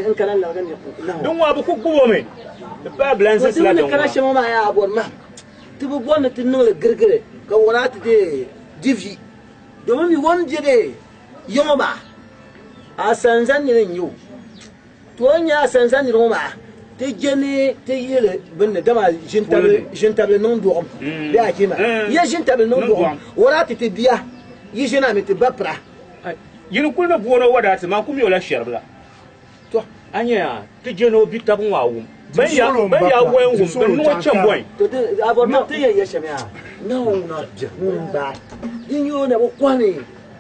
n kana larigi niɣi nahu. Din ŋɔ a bi ku gbubi o mi di pahi bi lahi To ti zisila mi ni din kana ŋɔ. shɛm ŋɔ maa yaa a bɔri mahim ti bi bɔri ni ti niŋli girigiri ka wari a ti dee di vi domin mi o ni be dee yiŋɔ maa a sanza nini n-nyɛ o. To o ni nyɛ a sanza nini ŋɔ maa ti je ni ti yihili bini ni dama ʒintabili niŋ dɔɣim bee a chima ya ʒintabili niŋ dɔɣim o daa ti ti bia yi ʒini a mi ti ba pira. Yini kuli ni booni o wadaati maa ku mi o la shɛribila. To a nya yaa ti je ni o bi tab ŋɔ a wum. Ban ya ban ya wɛn wum ban niŋ o chɛmbɔin. To ti a bɔri ma ti yɛn yɛ shɛm yaa Naawuni ŋuna ŋun gbaai din nyɛ o na bi kɔhi ni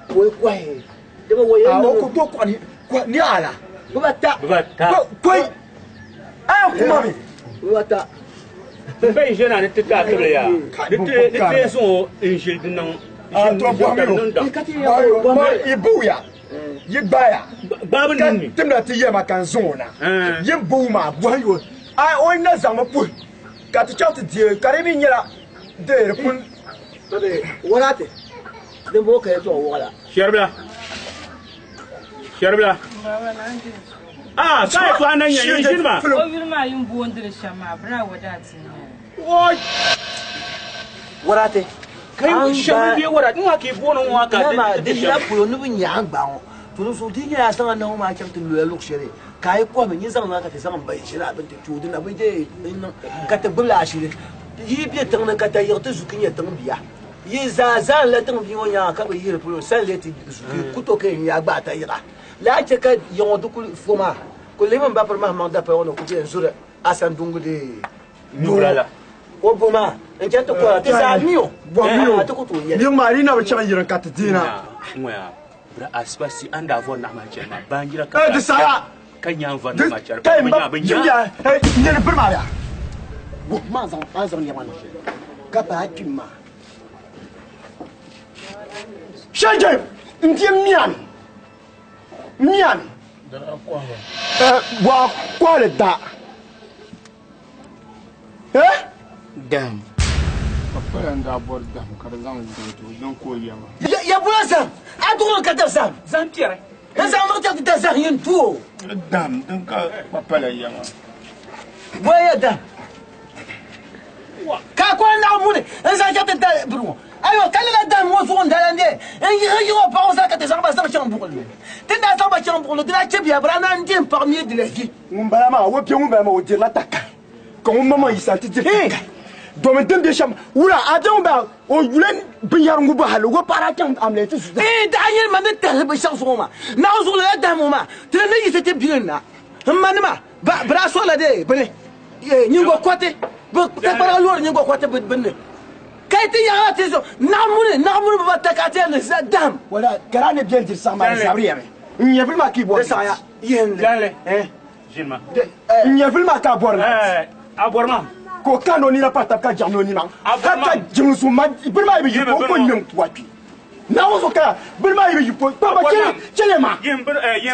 ka o yi kɔhi dama o yɛn A niŋ o ku tooi kɔhi ni a la. Bibata. Bibata. Kɔi a yɛn kuma mi. Bibata. N ba yi ʒe na ni ti taai tibili yaa di ti di ti zaŋ o n ʒili di niŋ A to bɔhimi o. Yi buuya yi gbaaya Gbaabu ka niŋ mi. timda ti yɛma ka n zaŋ o na. Yi buu maa bɔhi o. Ai o na zaŋmi puhi ka ti chaŋ ti deei ka di mi nyɛla deei di pun. Warati din bɔŋɔ ka yɛtɔɣa waɣila. Shɛribila Shɛribila ah ka yɛtɔɣa na nyɛ yin ʒini maa. O yuli maa yin boondili shɛm maa bira wadaati n-nyɛ li. Warati Kai shɛba bɛ warati n ka i booni ŋɔ ka Nama di yila polo ni bi nyaŋ gbaŋ ŋɔ to di zuɣu di nyɛla a zaŋ a nahu maa chaŋ ti loya luɣu shɛli ka a yi kɔhimi nyin zaŋ maa ka ti zaŋ n ba ʒiri a bini ti tooi dina bi dee n niŋ ka ti gbubila ashili yi bɛ tiŋ ni ka tayiɣi ti zuki nyɛ tiŋ bia yi zaa zaanila tiŋ bia ŋɔ nyaŋa ka bi yihiri polo sani lee ti zuki ku to ka yɛn yaa gbaai tayiɣa lala chɛ ka ya ŋɔ di kuli fo maa ku lihi mini bapiri mahi maŋ dapaya ŋɔ ni ku bɛ n zuri Asan Dungu dee Nyubira la. O bo maa n chani ti kɔra ti zaa mi o. Bɔhi mi o. A ti ku tooi yɛli. Yiŋ maa di na bi chaŋ yiriŋ ka ti deena. Ŋɔya bira asibasi an daa vɔri naɣ maa chani maa baanjira ka Eh, di saha. ka nyaŋ vɔri naɣ maa chani. Kai Bɛ mba nya bɛ nya. jimbiya eh nyɛli biri maa yaa. Bo maa zaŋ a zaŋ nɛma niŋ shɛli ka paai kpim maa. Shɛjɛ n di miani miani. Eh wa kɔhili da. Eh? Dahim. Ka pala n daa bɔri dahim ka di zaŋ zaŋ ti o zaŋ ka o yɛma. Ya bula zahim a duɣuri ka da zahim. Zahim piɛri. N zaŋ niŋ chaŋ ti da zahim yin tu o. Dahim din ka kpapala yɛma. Bɔya ya dahim. Ka a kɔhi naɣ muni n zaŋ chaŋ ti da biri ŋɔ. Ayo ka lala dahim ŋɔ zuɣu n daa lan deei n yihi yiŋ o paɣ ŋɔ zaa ka ti zaŋ ba zaŋ chaŋ buɣili ni. Ti ni daa zaŋ ba chaŋ buɣili ni di daa chɛ bia biri a naan deei m paɣ mi di lahi. Ŋun bala maa, o bia ŋun bala maa, o dirila takari, ka ŋun maŋmaŋ yisa nti diri takari. Domin din be shɛm, wula a bia ŋun bala, o yula binyɛra ŋubu hali, o paɣa daa chaŋ amiliya ti zu. Ee, daa nyɛli ma ni tahili binshɛɣu zuɣu ŋɔ maa, Naawuni zuɣu lala dahim ŋɔ maa, ti ni yiɣisi ti bili na. M manima, bɛ daa sɔrila dee bini, nyiŋgokɔriti, bɛ takpariga loori nyiŋgokɔriti bini ni, ka yi ti yaɣila ti zuɣu, naɣ muni, naɣ muni bibata ka a ti yɛli ni dahim. Wala, ka daa ni bɛn diri saɣim maa di zabiri ya mi. N nyɛ vili maa ka yi bɔri. Di saɣiya. Jɛnli. Ʒinima. N nyɛ vili maa ka a bɔri la. A bɔri maa. Ka o kana o nina pa tab ka jaɣim o nina. A bɔri maa. Ka jiŋli suŋ ma bini maa yi bi yi ka o ko ŋme n-ku a kpi. Naawuni zuɣu ka bini maa yi bi yi ko kpamba chɛli chɛli ma. Yihim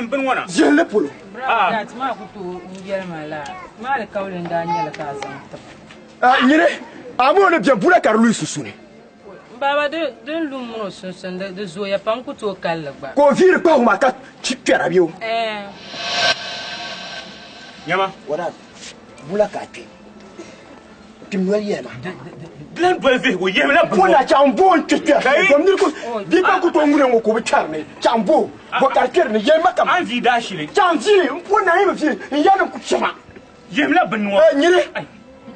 bini ŋɔ na. Ʒihinli polo. Bravo, dat maa ku tooi n yɛli ma laa. Maa alikauli n daa nyɛli ka a zaŋ tib. Nyini, a mi o ni bɛ bula ka di lu yi sunsuuni. M baaba, din lu m mini o sunsuuni di zooya pam, n ku tooi kali li gba. Ka o viiri kpahigu maa ka kpɛra bɛ o. Ɛɛn. Nyama. Wara, bula ka a kpe. Kpim noli yɛli ma. Di lan doli vihigu yihimi la bini. Pona chaŋ bo n kpe kpɛri ni. Dom niri ku bia gba ku tooi ŋuni ŋɔ ka o bi kpɛri ni. Chaŋ bo bɔ ka di kpɛri ni yɛli ma kam. A ni vii daashili. Chaŋ viili n pona yi bi viili n yɛli ni ku kpɛma. Yihimi la bini ŋɔ. Ɛɛ nyini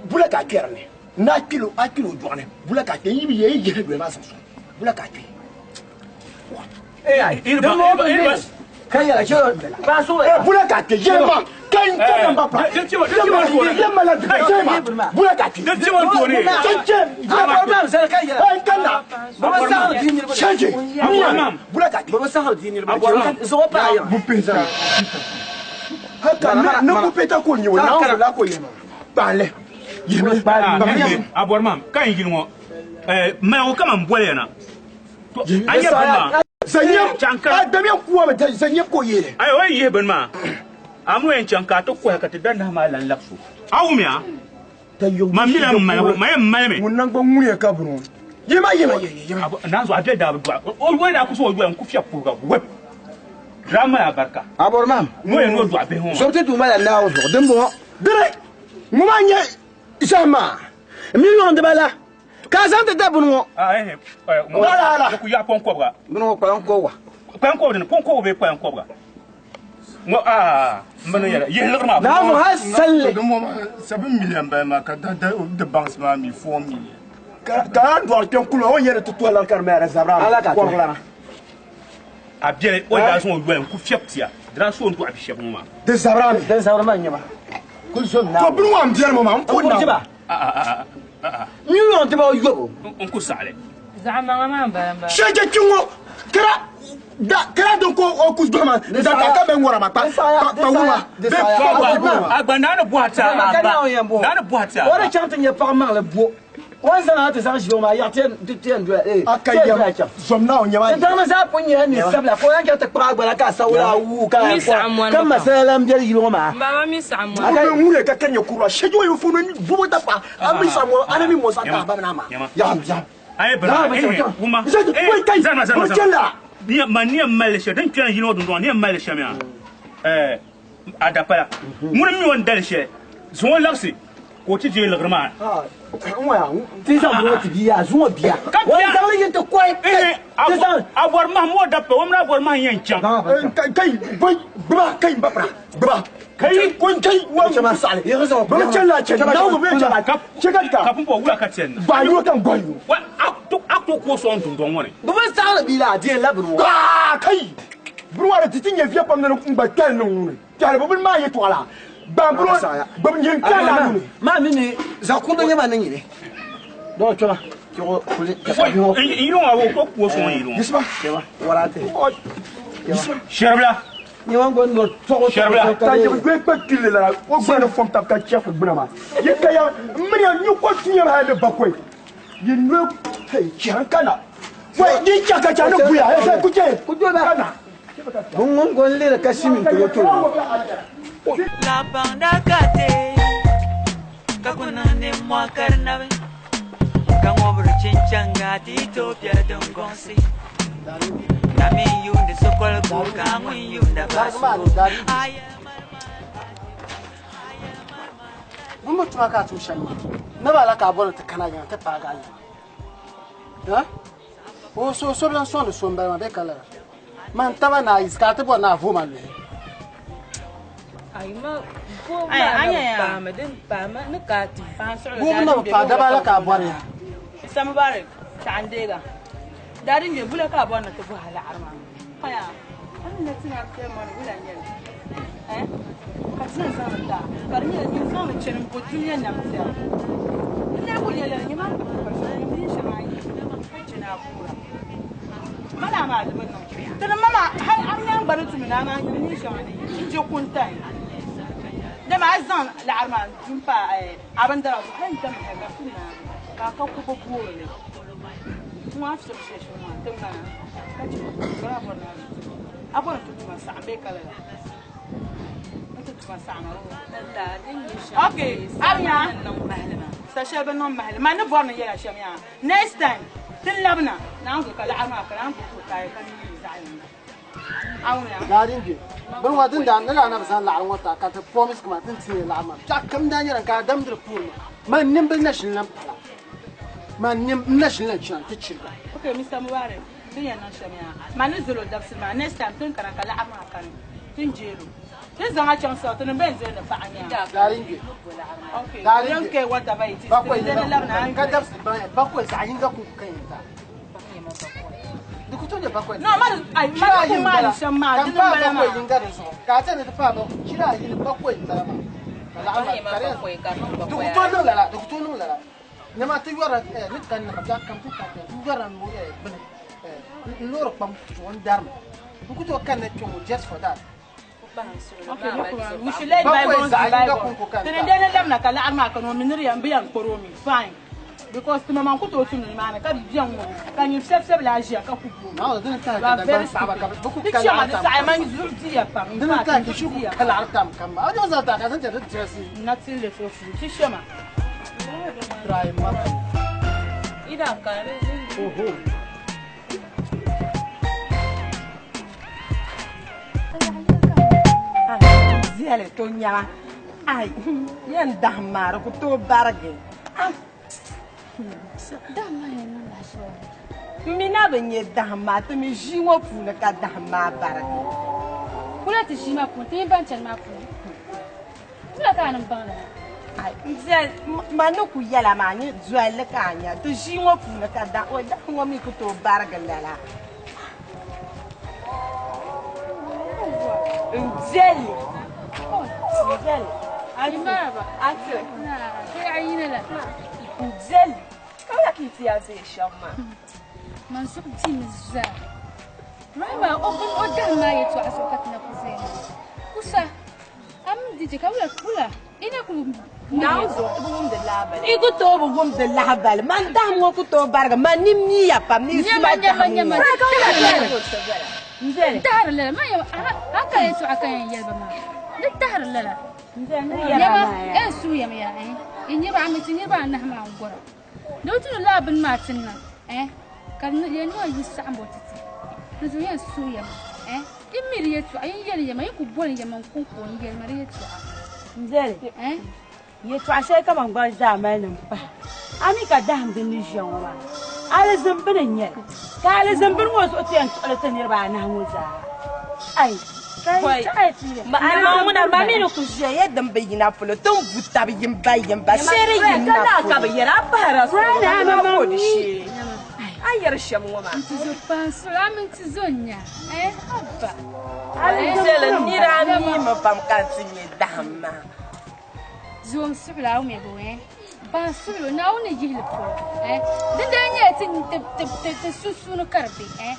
bula ka a kpɛri ni. Ni a kpili a kpili o dɔɣu ni bula ka a kpe n yi bi yɛ yi yihi doli maa zaŋ sɔŋ bula ka a kpe. Bula ka a kpe yɛli ma ka n ka n ba pa yɛli ma la yɛli ma bula ka a kpe. Chɛ chɛ n ka na chɛnji bula ka a kpe. Bupinza haka ne bupita ko nyɛ o na la ko yɛli ma kpaali. A bɔri maa ka n yili ŋɔ maligu kama n boli ya na a nyɛ bini maa Zanyam a damiya kuwa mi zanyam ka o yeeli. Ayi o yi yihi bini maa a mi o yɛn chaŋ ka a ti kɔhi ka ti da nahi maa lan labisi o a wumiya ma mi la maligu ma yɛn malimi. Ŋun naŋgban ŋuniya ka bini o yima yima yima. Naanzu a bɛ daa bi dɔɣi o o daa ku so o yoli n ku fiɛbi puhiga wɛp daa mali abarika. A bɔri maa. Ŋɔ yɛn ni o dɔɣi bihi ŋɔ maa. Sobiti duu mali Naawuni zuɣu din bɔŋɔ. Diri ŋɔ maa nyɛ zahim maa. M mi yɔŋ diba la, ka a zaŋ ti da bini ŋɔ. Wala. Di ku yaɣi pɔŋkɔbiga. Bini ŋɔ kpalan kɔbiga. Kpalan kɔbiga dini, pɔŋkɔbiga bee kpalan kɔbiga? Ŋɔ aa m bi niŋ yɛla, yihi liɣiri maa. Naawuni hal salli. Di ŋɔ maa 7 million bala maa ka di banks maa mi 4 million. Ka a dɔɣiri kpɛm kuli o ni yɛli ti tɔhi lan ka di mali di zabiri a mi kɔrigi lana. A biɛli o daa zaŋ o yoli n-ku fiɛbi tia, di daa so o ni dɔɣi bi shɛba ŋɔ maa. Di zabiri a mi. Din zabiri maa n-nyɛ ba. Kuli zom Naawuni. To bini ŋɔ m biɛri ŋɔ maa m po Naawuni. N yɔŋ ti ba o yɔbu. N ku saɣili. Zaɣ maŋa maa m-bala m-bala. Shɛjɛ kpi ŋɔ kara da kara din ko o ku dɔɣi ma n zaŋ ka bɛ ŋɔra ma kpa kpa wuma bɛ kpa wuma. A gba naa ni bɔhi ti a ba. Naa ni bɔhi ti a ba. O di chaŋ ti nya paɣa maŋli bo. O zaŋ a ti zaŋ ʒili o maa yaɣa ti yɛn doya eh, A ka ti yɛn yɛm doya chaŋ. zom Naawuni nyɛma Ti daŋ ni zaa pun nyɛla neen sabila ka o lan chaŋ ti kpuɣi a gbala ka a sawula a wuui ka Mi saɣim mɔni ka pam. masala lan beli yili ŋɔ maa. M baba mi saɣim mɔni. A ka ŋun ka ka nyɛ kurwa shɛji o yɛn funu ni bubu dafa a mi sa mɔ ana mi mɔ sa ta ba na ma yam yam Ayi bira, Yaa, eh, bɛ wuma. Zɛ- Eh, wai kai, zama, zama, bɛ zama. chɛla. Ni yɛn- man ni yɛn mali shɛli, din kpɛri yili ŋɔ dundɔŋ, ni yɛn mali shɛm yaa. Eh, a dapala. Ŋuni mi o ni dali shɛli, zaŋ o labisi ka o ti deei liɣiri maa. Ti zaŋ bini ŋɔ ti bia yaa, zuŋɔ bia. Ka O bia- zaŋ li yin ti kɔhi. Eh, a Ti zaŋ- a bɔri mahim o dapala, o mini a bɔri mahim yɛn chaŋ. Eh, kai bai gbuba kai n ba fara gbuba kai ko kai wa mu saɣali bɛ chɛla chɛ Naawuni bɛ chɛla chɛ ka Ka ka pumpɔŋ wula ka chɛni na. gbaayuo kan gbaayuo Wa, a to a to ku o sɔŋ dundɔŋ ŋɔ ni. Bɛ bi saɣiri bia la, a deei la bini ŋɔ. Aa, kai bini waa di ti nyɛ viɛ pam ni n gba kpɛli niŋ ŋuni kpɛli bi bini maa yɛltɔɣa la gbaŋ bini gbubi nyɛ kpɛli la ŋuni Maa mi ni zaɣ kurili nyɛ ma ni nyini. Dɔɔ kpɛma, kpɛŋɔ kuli ka Wai, bihi ŋɔ. n yili ŋɔ a to ku o sɔŋ yili ŋɔ. Yisiba Kpɛma, waraate. Yisiba Shɛribila. Nyɛ ŋɔ gba nɔri tɔɣu Shɛribila. ka yɛ gbe kpe kili la o gba ni fom tab ka chɛfi gbuna maa yi ka ya n mini ya nyu ko tunya maa ni bakoi yi no hey chɛri ka na wai di chɛ ka chɛ ni buya hey hey ku chɛ Ku doli ba. ka na Bɛ ŋun gba n-lihiri ka shimi n-ti o tooni. La baŋda ka te ka ku niŋ nimmɔhi ka di nabi ka ŋubiri chinchanga ti yi tooi biɛli din gɔŋsi ka mi yuundi sokoligu ka ŋun yuunda baasigu. Bɛ mi tuma ka a tum shɛm maa, naba la ka a bɔri ti kana yiŋa ti paagi a yiŋa. Ha? O so so biɛni sɔŋdi so m-bala maa bee ka lala? Man taba ni a yiɣisi ka a ti bɔri ni a vooi ma luhi. Ayi ma boobu Ai, maa na anya bi ya. paami din paami ni ka a ti Boobu na bi paai daba la ka a bɔri ya. Mr. Mubarak, saɣandeega. Daa din nyɛ bula ka a bɔri ni ti bɔhi laɣiri maa. Paya, a ni na ti na kpɛri mɔni wula n-nyɛ li? Eh? Ka ti na zaŋ li taa, ka di nyɛla nyin zaŋ li chani m-bo dunia nam tɛri. N daa kuli yɛli la, nyɛ maa ka pa shɛli, nyɛ bin shɛŋa a yi ka chɛ ni a guura. Mali a maa di bi niŋ. Ti ni mama, hali a nyaŋ gba ni tumi ni a maa nyɛ bin shɛŋa n je kuntayi. Dama a zaŋ laɣiri maa n-du m-pa a bindira zuɣu, hali n-dam hali ka su naagi ka a ka ku bi boori li. Ŋun a fiɛbi shɛli shɛli maa ti ŋmana ka chɛ bɔri a bɔri ni a zu ti a bɔri ni ti tuma saɣim bee ka lala ni ti tuma saɣim a Okay, Abiya, sa shɛli bi niŋ mahali man ni bɔri ni yɛla shɛm yaa next time ti labina naan zo ka laɣiri maa ka naan gbubi kaaya ka mi yi zaɣ yinga awunya Daa din be. Bini ŋɔ din daa ni daa na bi zaŋ laɣiri ŋɔ ta ka ti promise ma ti ni ti nyɛ laɣiri maa. Biɛɣu kam daa nyɛla ka a damdiri puuri maa. Man nimbili na ʒini lan pala. Man nim n na ʒini lan chana n-ti chiriga. Okay, Mr. Mubarak, tin yɛn niŋ shɛm yaa man ni zalo dabisili maa next time tin kana ka laɣiri maa kani tin jeelo tin zaŋ a chaŋ sal ti ni bɛn zali ni paɣa nyaa. Daa din be. Okay, Daa we din don't be. care whatever it is. Bakwai Tin zali labina an ka dabisili baŋ ya bakwai zaɣ yinga ku ka yɛn ta. Di ku tooi nyɛ bakwai. No, man, ai, man Chira ku ayi maani m-bala. shɛm maa, Ka dini m paai m-bala bakwai maa. yinga di zuɣu. Ka a tɛni ti paai bakwai. Chira ayi ni bakwai m-bala maa. Ka laɣiri maa ka di yɛn- Di ku tooi niŋ lala, di ku tooi niŋ lala. Nyama ti yɔra, ni kani na ka biɛɣu kam ti ka biɛɣu, ti yɔra bini, n loori kpam zuɣu n darimi. N ku tooi kanna kpɛ ŋɔ just for that. Okay, no problem. We should let Bakwai bygones zaɣ be yinga bygones. kun ku ka n Tini ta. deni labina ka laɣiri maa kani o mi ni di yɛn bi yɛn kpɔri o mi. Fine. Because ti maŋ ku tooi tumdi nimaani ka bi biɛŋ ŋɔ ka nyin fiɛbi la ʒiya ka ku booi. Naawuni dini tahi You are ka very Dagbaŋ paɣaba ka stupid. bɛ ku Di ka chɛma laɣiri di tam saɣi kam man maa. zuɣu diya pam. In Dini fact, tahi ka zuɣu shi ku diya ka pam. laɣiri tam kam maa. A ni zaŋ tahi ka zaŋ chɛ di dressing. Nothing left of you. Ti shɛma. Try ma. Ida ka di Oho. Viɛli to nyɛma ai yɛn dahim maa di ku tooi barigi. N mi na bi nyɛ dahim maa ti mi ʒii ŋɔ puuni ka dahim maa barigi. Kula ti ʒii maa puuni ti yi ban chani maa puuni kula ka a ni baŋ lala. Ai n viɛli ma ni ku yɛla maa nyɛ dolli ka a nya ti ʒii ŋɔ puuni ka o dahim ŋɔ mi ku tooi barigi lala. N viɛlli. N viɛlli. Maraba. Ati. Kai ayina la. N viɛlli. Ka wula ka yi ti yaa zaya shɛm maa? Man zuɣu dimi zaa. Rahima o bin o dahim maa yɛltɔɣa zuɣu ka ti na ku zaya maa. Kusa, a mini DJ ka wula wula. I ku tooi bi wumdi lahabali, man dahim ŋɔ ku tooi barigi, man ni miya pam ni suma dahim ŋɔ. Tahiri lala, man yɛma, hankali yɛltɔɣa ka yɛn yɛli ba maa, di tahiri lala. Yɛma, yɛn suhi yɛm ya, eh, niriba a mi ti niriba anahi maa n-gɔra. Di bi tu ni lala bini maa ti niŋ, eh, ka di yɛn niŋ yi saɣim o ti ti. Di zuɣu yɛn suhi yɛma, eh, yi mi di yɛltɔɣa, yi yɛli yɛma, yi ku boli yɛma n-kɔŋko n-yɛli ma di yɛltɔɣa. N-deli, eh. Yɛltɔɣa shɛli ka man gba zaa mali ni m-pahi. A mi ka dahim din ni ʒiya ŋɔ maa, alizin bini n-nyɛ li. Ka alizin bini ŋɔ zuɣu ti yɛn tuɣili ti niriba anahi ŋɔ zaa. Ai! Pɔi, ma mi ni ku ʒiya ya din bi yina polo, ti ni bu tab yimba yimba, shee di yimna polo. Ka bɛ yɛri a pahira suɣulo, ka di shee. A ni yɛri shɛm ŋɔ maa. N tizo paŋ suɣulo, a mini tizo n-nya, eh, haba. Viɛli nira a mi mi pam ka n ti nya dahim maa. Zom suɣulo a wumya bɔ eh? Ban suɣulo Naawuni ni yihi li polo eh? Dindali nyɛla ti ti ti ti ti sunsuuni ka di be eh?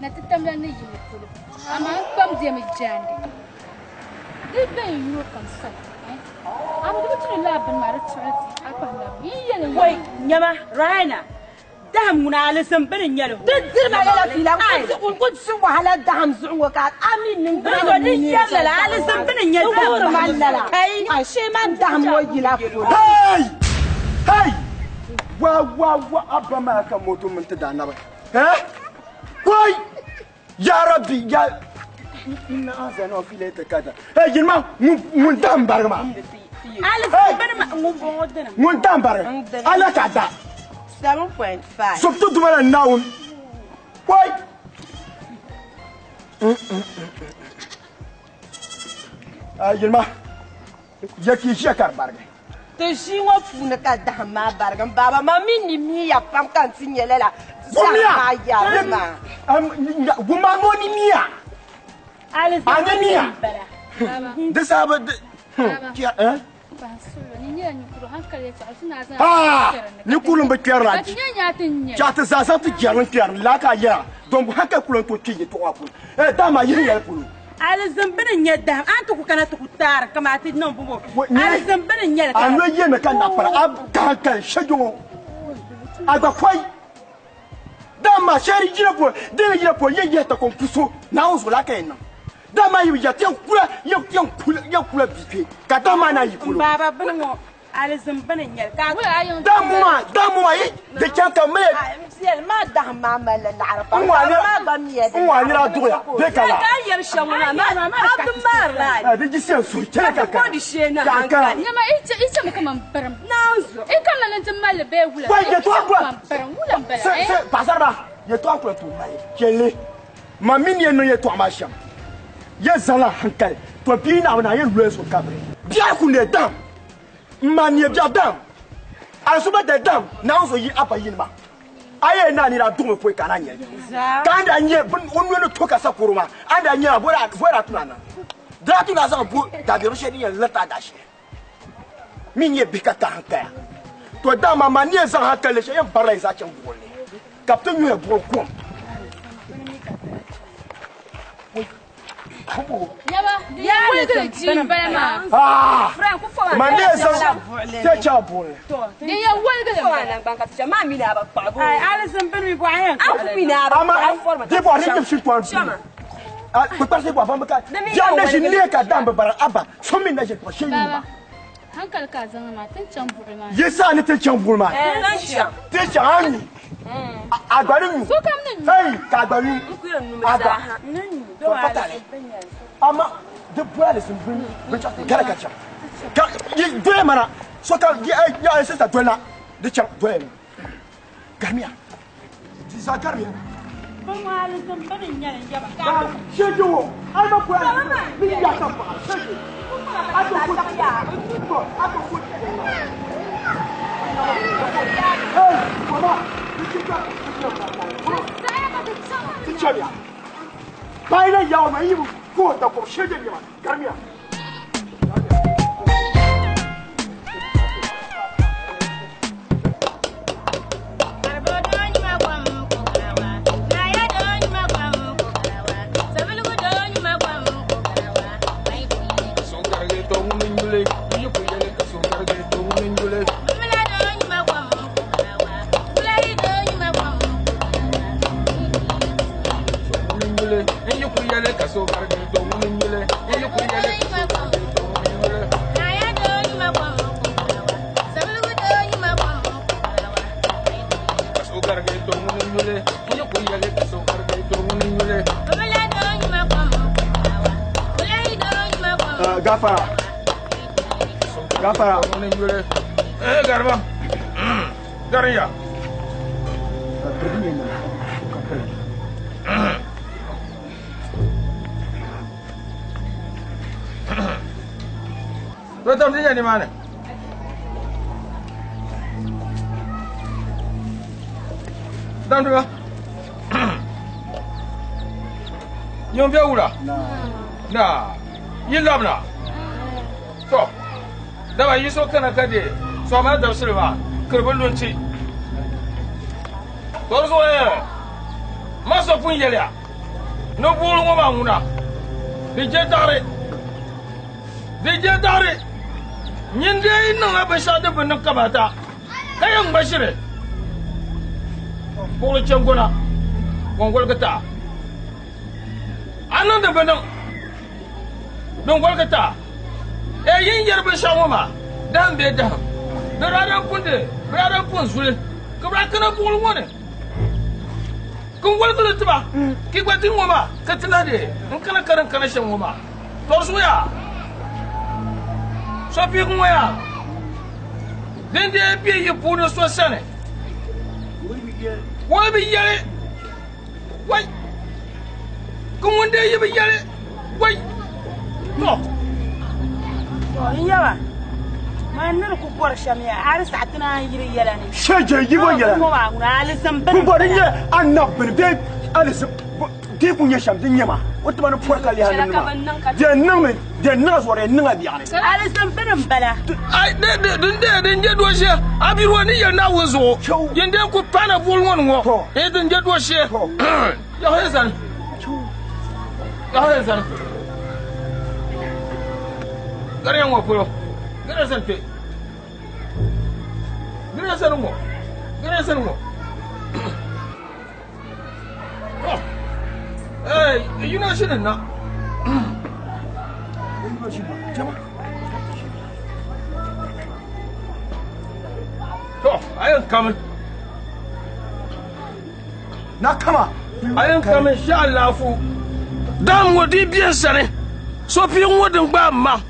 Na ti tamla ni yihi li polo amaa n kpam demi jaande di bɛn yuro kam sani eh? Amaa di bi tu ni lala bini maa di tuɣili ti a kpahi labi yi yɛli Wai nyama Rahina Dahim ŋuna alizin bini n-nyɛ li. Di diri ma lala fiila n ku di wahala dahim zuɣu ŋɔ ka a mi niŋ Bini di yɛri lala alizin bini n-nyɛ dahim Di ma lala. Ashee man dahim ŋɔ yila polo. Hey! Hey! Wa wa wa abba maa ka moto mini ti daanabi. Eh? Wai! Ya Rabbi ya inna anzalnahu fi laylatil qadr. Hey yinima ŋun dahim barigi maa. Alizin bini maa ŋun bɔŋɔ dini. Ŋun dahim barigi. Ala ka da. 7.5. Sobiti duma la Naawuni. Wai! Yinima ya ka yi ʒiya ka di barigi. Ti ʒii ŋɔ puuni ka dahim maa barigi m baaba, man mi ni miya pam ka n ti nya lala zahim maa yɛri maa. Wumma ni o ni miya. A ni miya. Di saha bi Ninkurulim bi kpɛrila chaɣ ti zaa zaŋ ti jɛrili n-kpɛri ni laa ka a yɛra dɔn hankali ku lan tooi kpe yɛtɔɣa maa puuni. Dama yihi yɛli polo. Alizin bini n-nyɛ dahim, a ni ti ku kana ti ku taari kaman ti niŋ bɔbɔ. Alizin bini n-nyɛ li ka. A noli yɛlimi ka naɣipara, a ka hankali shɛjɔŋɔ, a gba pɔi. Dama shɛli di yina polo, di ni yina polo, yɛn yihi takɔm ku so Naawuni zuɣu laa ka yɛn niŋ. Dama yi bi ya, ti yɛn kula, yɛn kula, yɛn kula bia kpe, ka dama naan yi polo. M baaba bini ŋɔ, alizin bini n-nyɛ li ka a. Damu maa, damu maa, yi di chaŋ ka mali. Viɛli maa dahim maa malila laɣiri pam. Dahim maa gba miya di N waa nira duɣuya bee ka la. Ka a yɛri shɛm ŋɔ maa, a bi maarila a. Di jisiya suhu chɛli ka ka. Di shee na hankali. Nyama, i chɛmi kaman birim. Naanzu. I kamina ni ti mali li bee wula? Wai, yɛtɔɣa kula. Kaman birim, wula m-bala, eh? Se, paɣasariba, yɛtɔɣa kula tooi mali. Chɛli. Ma mi ni yɛn niŋ yɛtɔɣa maa shɛm, yɛ zaŋla hankali to bia naɣibu na yɛn loli so kabiri. Bia ku neei dam, m ma neei bia dam, alizuba da dam, Naawuni zo yi a ba yini maa. A yɛn naa nira duɣimi pɔi ka a na nyɛ li. Ka a ni daa nyɛ bini o noli ni to ka sakoro maa, a ni daa nyɛ maa bɔ daa tu na niŋ? Di daa tu na zaŋ bo dabiɛm shɛli din yɛn liriti a daashee. Mi nyɛ bihi ka ka hankaya. To dama ma ni yɛn zaŋ hankali shɛli yɛn barila yi zaa chaŋ buɣili ni ka bɛ ti nyuhi buɣili kom. Ma ni yɛn zaŋ ti chaŋ buɣili ni. Ama di bɔri ni nyimsi tɔn kpukparisi bɔri ban bi ka biɛɣu na ʒi nee ka dam bi bara aba. So mi na ʒe kpuɣi shee yini maa. Hankali ka a zaŋ maa ti ni chaŋ buɣili maa. Yi saha ni ti chaŋ buɣili maa. Ti chaŋ a nyu. A gba ni nyu. Sokam ni nyu. Hey, ka a gba nyu. A gba. To patali. Ama di bɔya li zim bin bin chaŋ gala ka chaŋ. Ka yi doya mana sokam yi ay ya sister dolina di chaŋ doya ni. Garimiya. Di zaa garimiya. Bayan yawo mai yi ko da ko shege ne ma garmiya. Gafara. Gafara. Eh gariba. Gariya. To tam ti nyɛ nimaani. Damdiba. Yiŋ bɛ wula? Na. Yi labina. To. Dama yi so kana ka de sɔgɔma dabisili maa kiribi lu nti. To di zuɣu eh, ma so pun yɛliya ni buɣili ŋɔ maa ŋuna di je daɣiri. Di je daɣiri. Nyin dee yi niŋla binshɛɣu din bi niŋ kamaata ka yɛn ŋma ʒiri buɣili chɛŋgona ŋun woligi ti a. A niŋ din bi niŋ din woligi ti a. Ee yin yɛri binshɛɣu ŋɔ maa dahim bee dahim. Di daa daa pun di bɛ daa daa pun zuli ka bɛ daa kana buɣili ŋɔ ni. Ka n woligi li ti ba, ka yi gba di ŋɔ maa ka ti lahi di n kana ka din kana shɛm ŋɔ maa. Tɔri zuɣu yaa, so pihigu ŋɔ yaa, din dee be yi puuni so sani, o yi bi yɛli, Wai! Ka ŋun dee yi bi yɛli, Wai! Tɔ! Tɔ, n yaba, man ni di ku bɔri shɛm yaa, a di saɣi ti naan yiri yɛla ni. Shɛjɛ yi bɔ yɛla ni. Ŋɔ maa ŋuna alizin bini. Pumpɔri n-nyɛ anab bini bee alizin di ku nyɛ shɛm di nyɛ ma o tiba ni pɔri ka lihi a nimdi maa di yɛn niŋmi di yɛn niŋ a zuɣu di yɛn niŋ a biɛɣuni. Alizin bini m-bala. Ai, din dee din je dooshee a biriwa ni yɛli Naawuni zuɣu yin dee ku paana buɣili ŋɔ ni ŋɔ ee din je dooshee yaɣi zani yaɣi zani gariya ŋɔ polo gariya zani kpe gariya zani ŋɔ gariya zani ŋɔ Hey, yino ʒini na. To, a yɛn kami. Na kama. A yɛn kami sha alaafu. Dam ŋɔ di bɛ n sani. So pii ŋɔ din gbaai ma.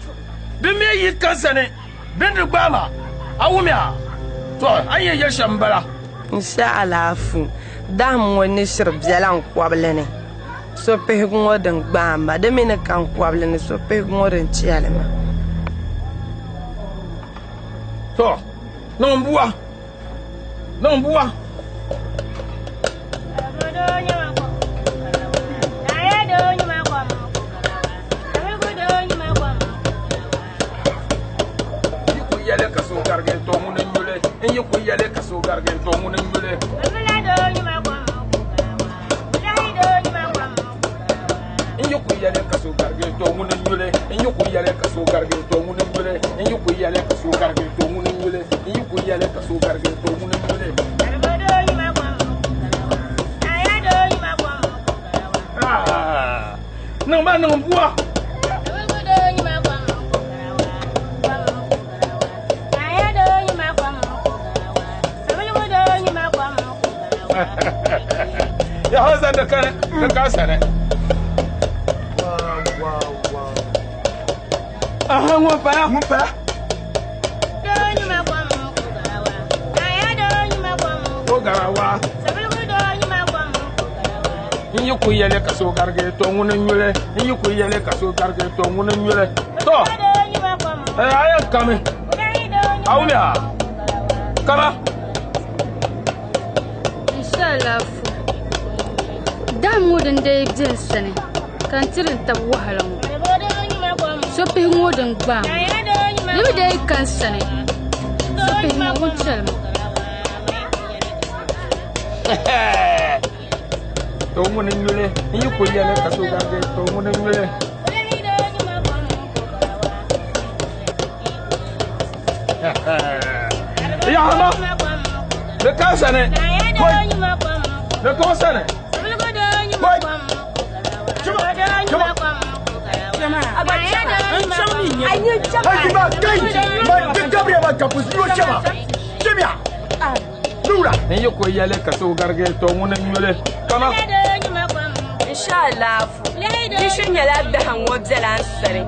Di mi yi ka sani. Din di gbaai ma. A wumiya? To, a ni yɛn yɛli shɛm m-bala. N she alaafu dahim ŋɔ ni shiri bela n kɔbili ni, sopihigu ŋɔ din gbaai ma, di mi ni ka n kɔbili ni sopihigu ŋɔ din chɛli ma. To, niŋ bua, niŋ bua. Yi ku yɛli ka so garigi n-to ŋuni n-nyuli, n yi ku yɛli ka so garigi n-to ŋuni n-nyuli. N yi ku yɛli ka so garigi n-to ŋuni n-nyuli, n yi ku yɛli ka so garigi n-to ŋuni n-nyuli, n yi ku yɛli ka so garigi n-to ŋuni n-nyuli, n yi ku yɛli ka so garigi n-to ŋuni n-nyuli. Ah, niŋ ma niŋ bua. Ya hausa da kan da ka sane. Aha ŋun paya. Ŋun paya. Ko garawa. N yi ku yɛli ka so garigi to ŋuni n-nyuli n yi ku yɛli ka so garigi to ŋuni n-nyuli to a yɛn kami a wumiya kama. Inshallah fu dahim ŋɔ din dee be n sani ka n tiri n tabi wahala ŋɔ so pihi ŋɔ din gbaam di mi dee ka n sani so pihi ŋɔ ŋun chɛli ma. To ŋuni n-nyuli n yi ku yɛli ka so garigi to ŋuni n-nyuli. Yaɣama di ka sani di ka sani. N yi ku yɛli ka so garigi to ŋuni n-nyuli kama. Insha Allah, di shiri nyɛla dahim ŋɔ bela n sani.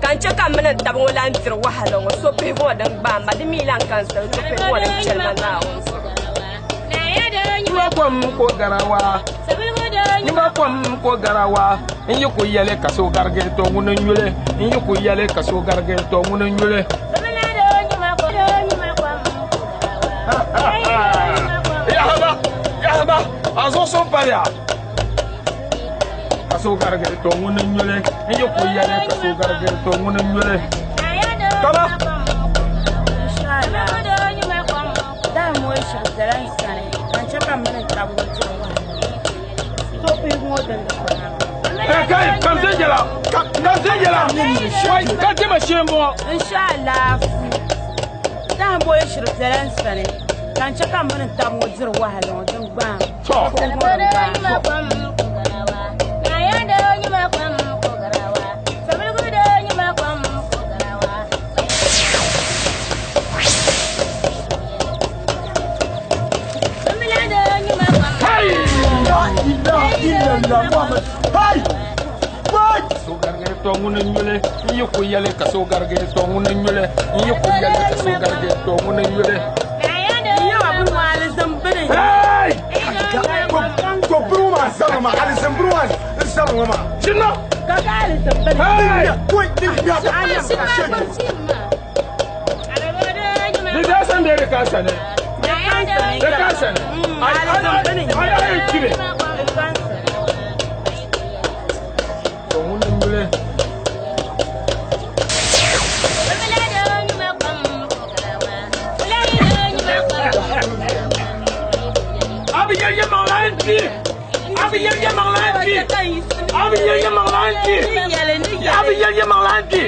Ka n chɛ ka m mini n taba ŋɔ lan diri wahala ŋɔ sopihigu ŋɔ din gbaai ma, di mi lan ka n sani sopihigu ŋɔ din chɛli ma Naawuni zuɣu. Nyuma kom ko garawa, nyuma kom ko garawa, n yi ku yɛli ka so garigi to ŋuni n-nyuli, n yi ku yɛli ka so garigi to ŋuni n-nyuli. Yahaba, yahaba, a zuɣu so paliya. Ka so garigi to ŋuni n-nyuli, n yi ku yɛli ka so garigi to ŋuni n-nyuli. Kama. Kai, kam zai jala, kam zai jala, wai, ka tema shee m-bɔŋɔ. Inshallah, dahim bɔ yi shiri bela n sani, ka n chɛ ka m mini n tab ŋɔ diri wahala ŋɔ din gbaam. So garigi to ŋuni n-nyuli, n yi ku yɛli ka so garigi to ŋuni n-nyuli, n yi ku yɛli ka so garigi to ŋuni n-nyuli. Ko biri maa zabiri maa alizin biri maa n zabiri ŋɔ maa. Chinna. Hey! Di daa san bɛ di ka sani. Di ka sani. Ayi ayi ayi kiri. To ŋuni n-nyuli. Abi yɛ yɛ maŋ la n-di. Abi yɛ yɛ maŋ la n-di. Abi yɛ yɛ maŋ la n-di. Abi yɛ yɛ maŋ la n-di.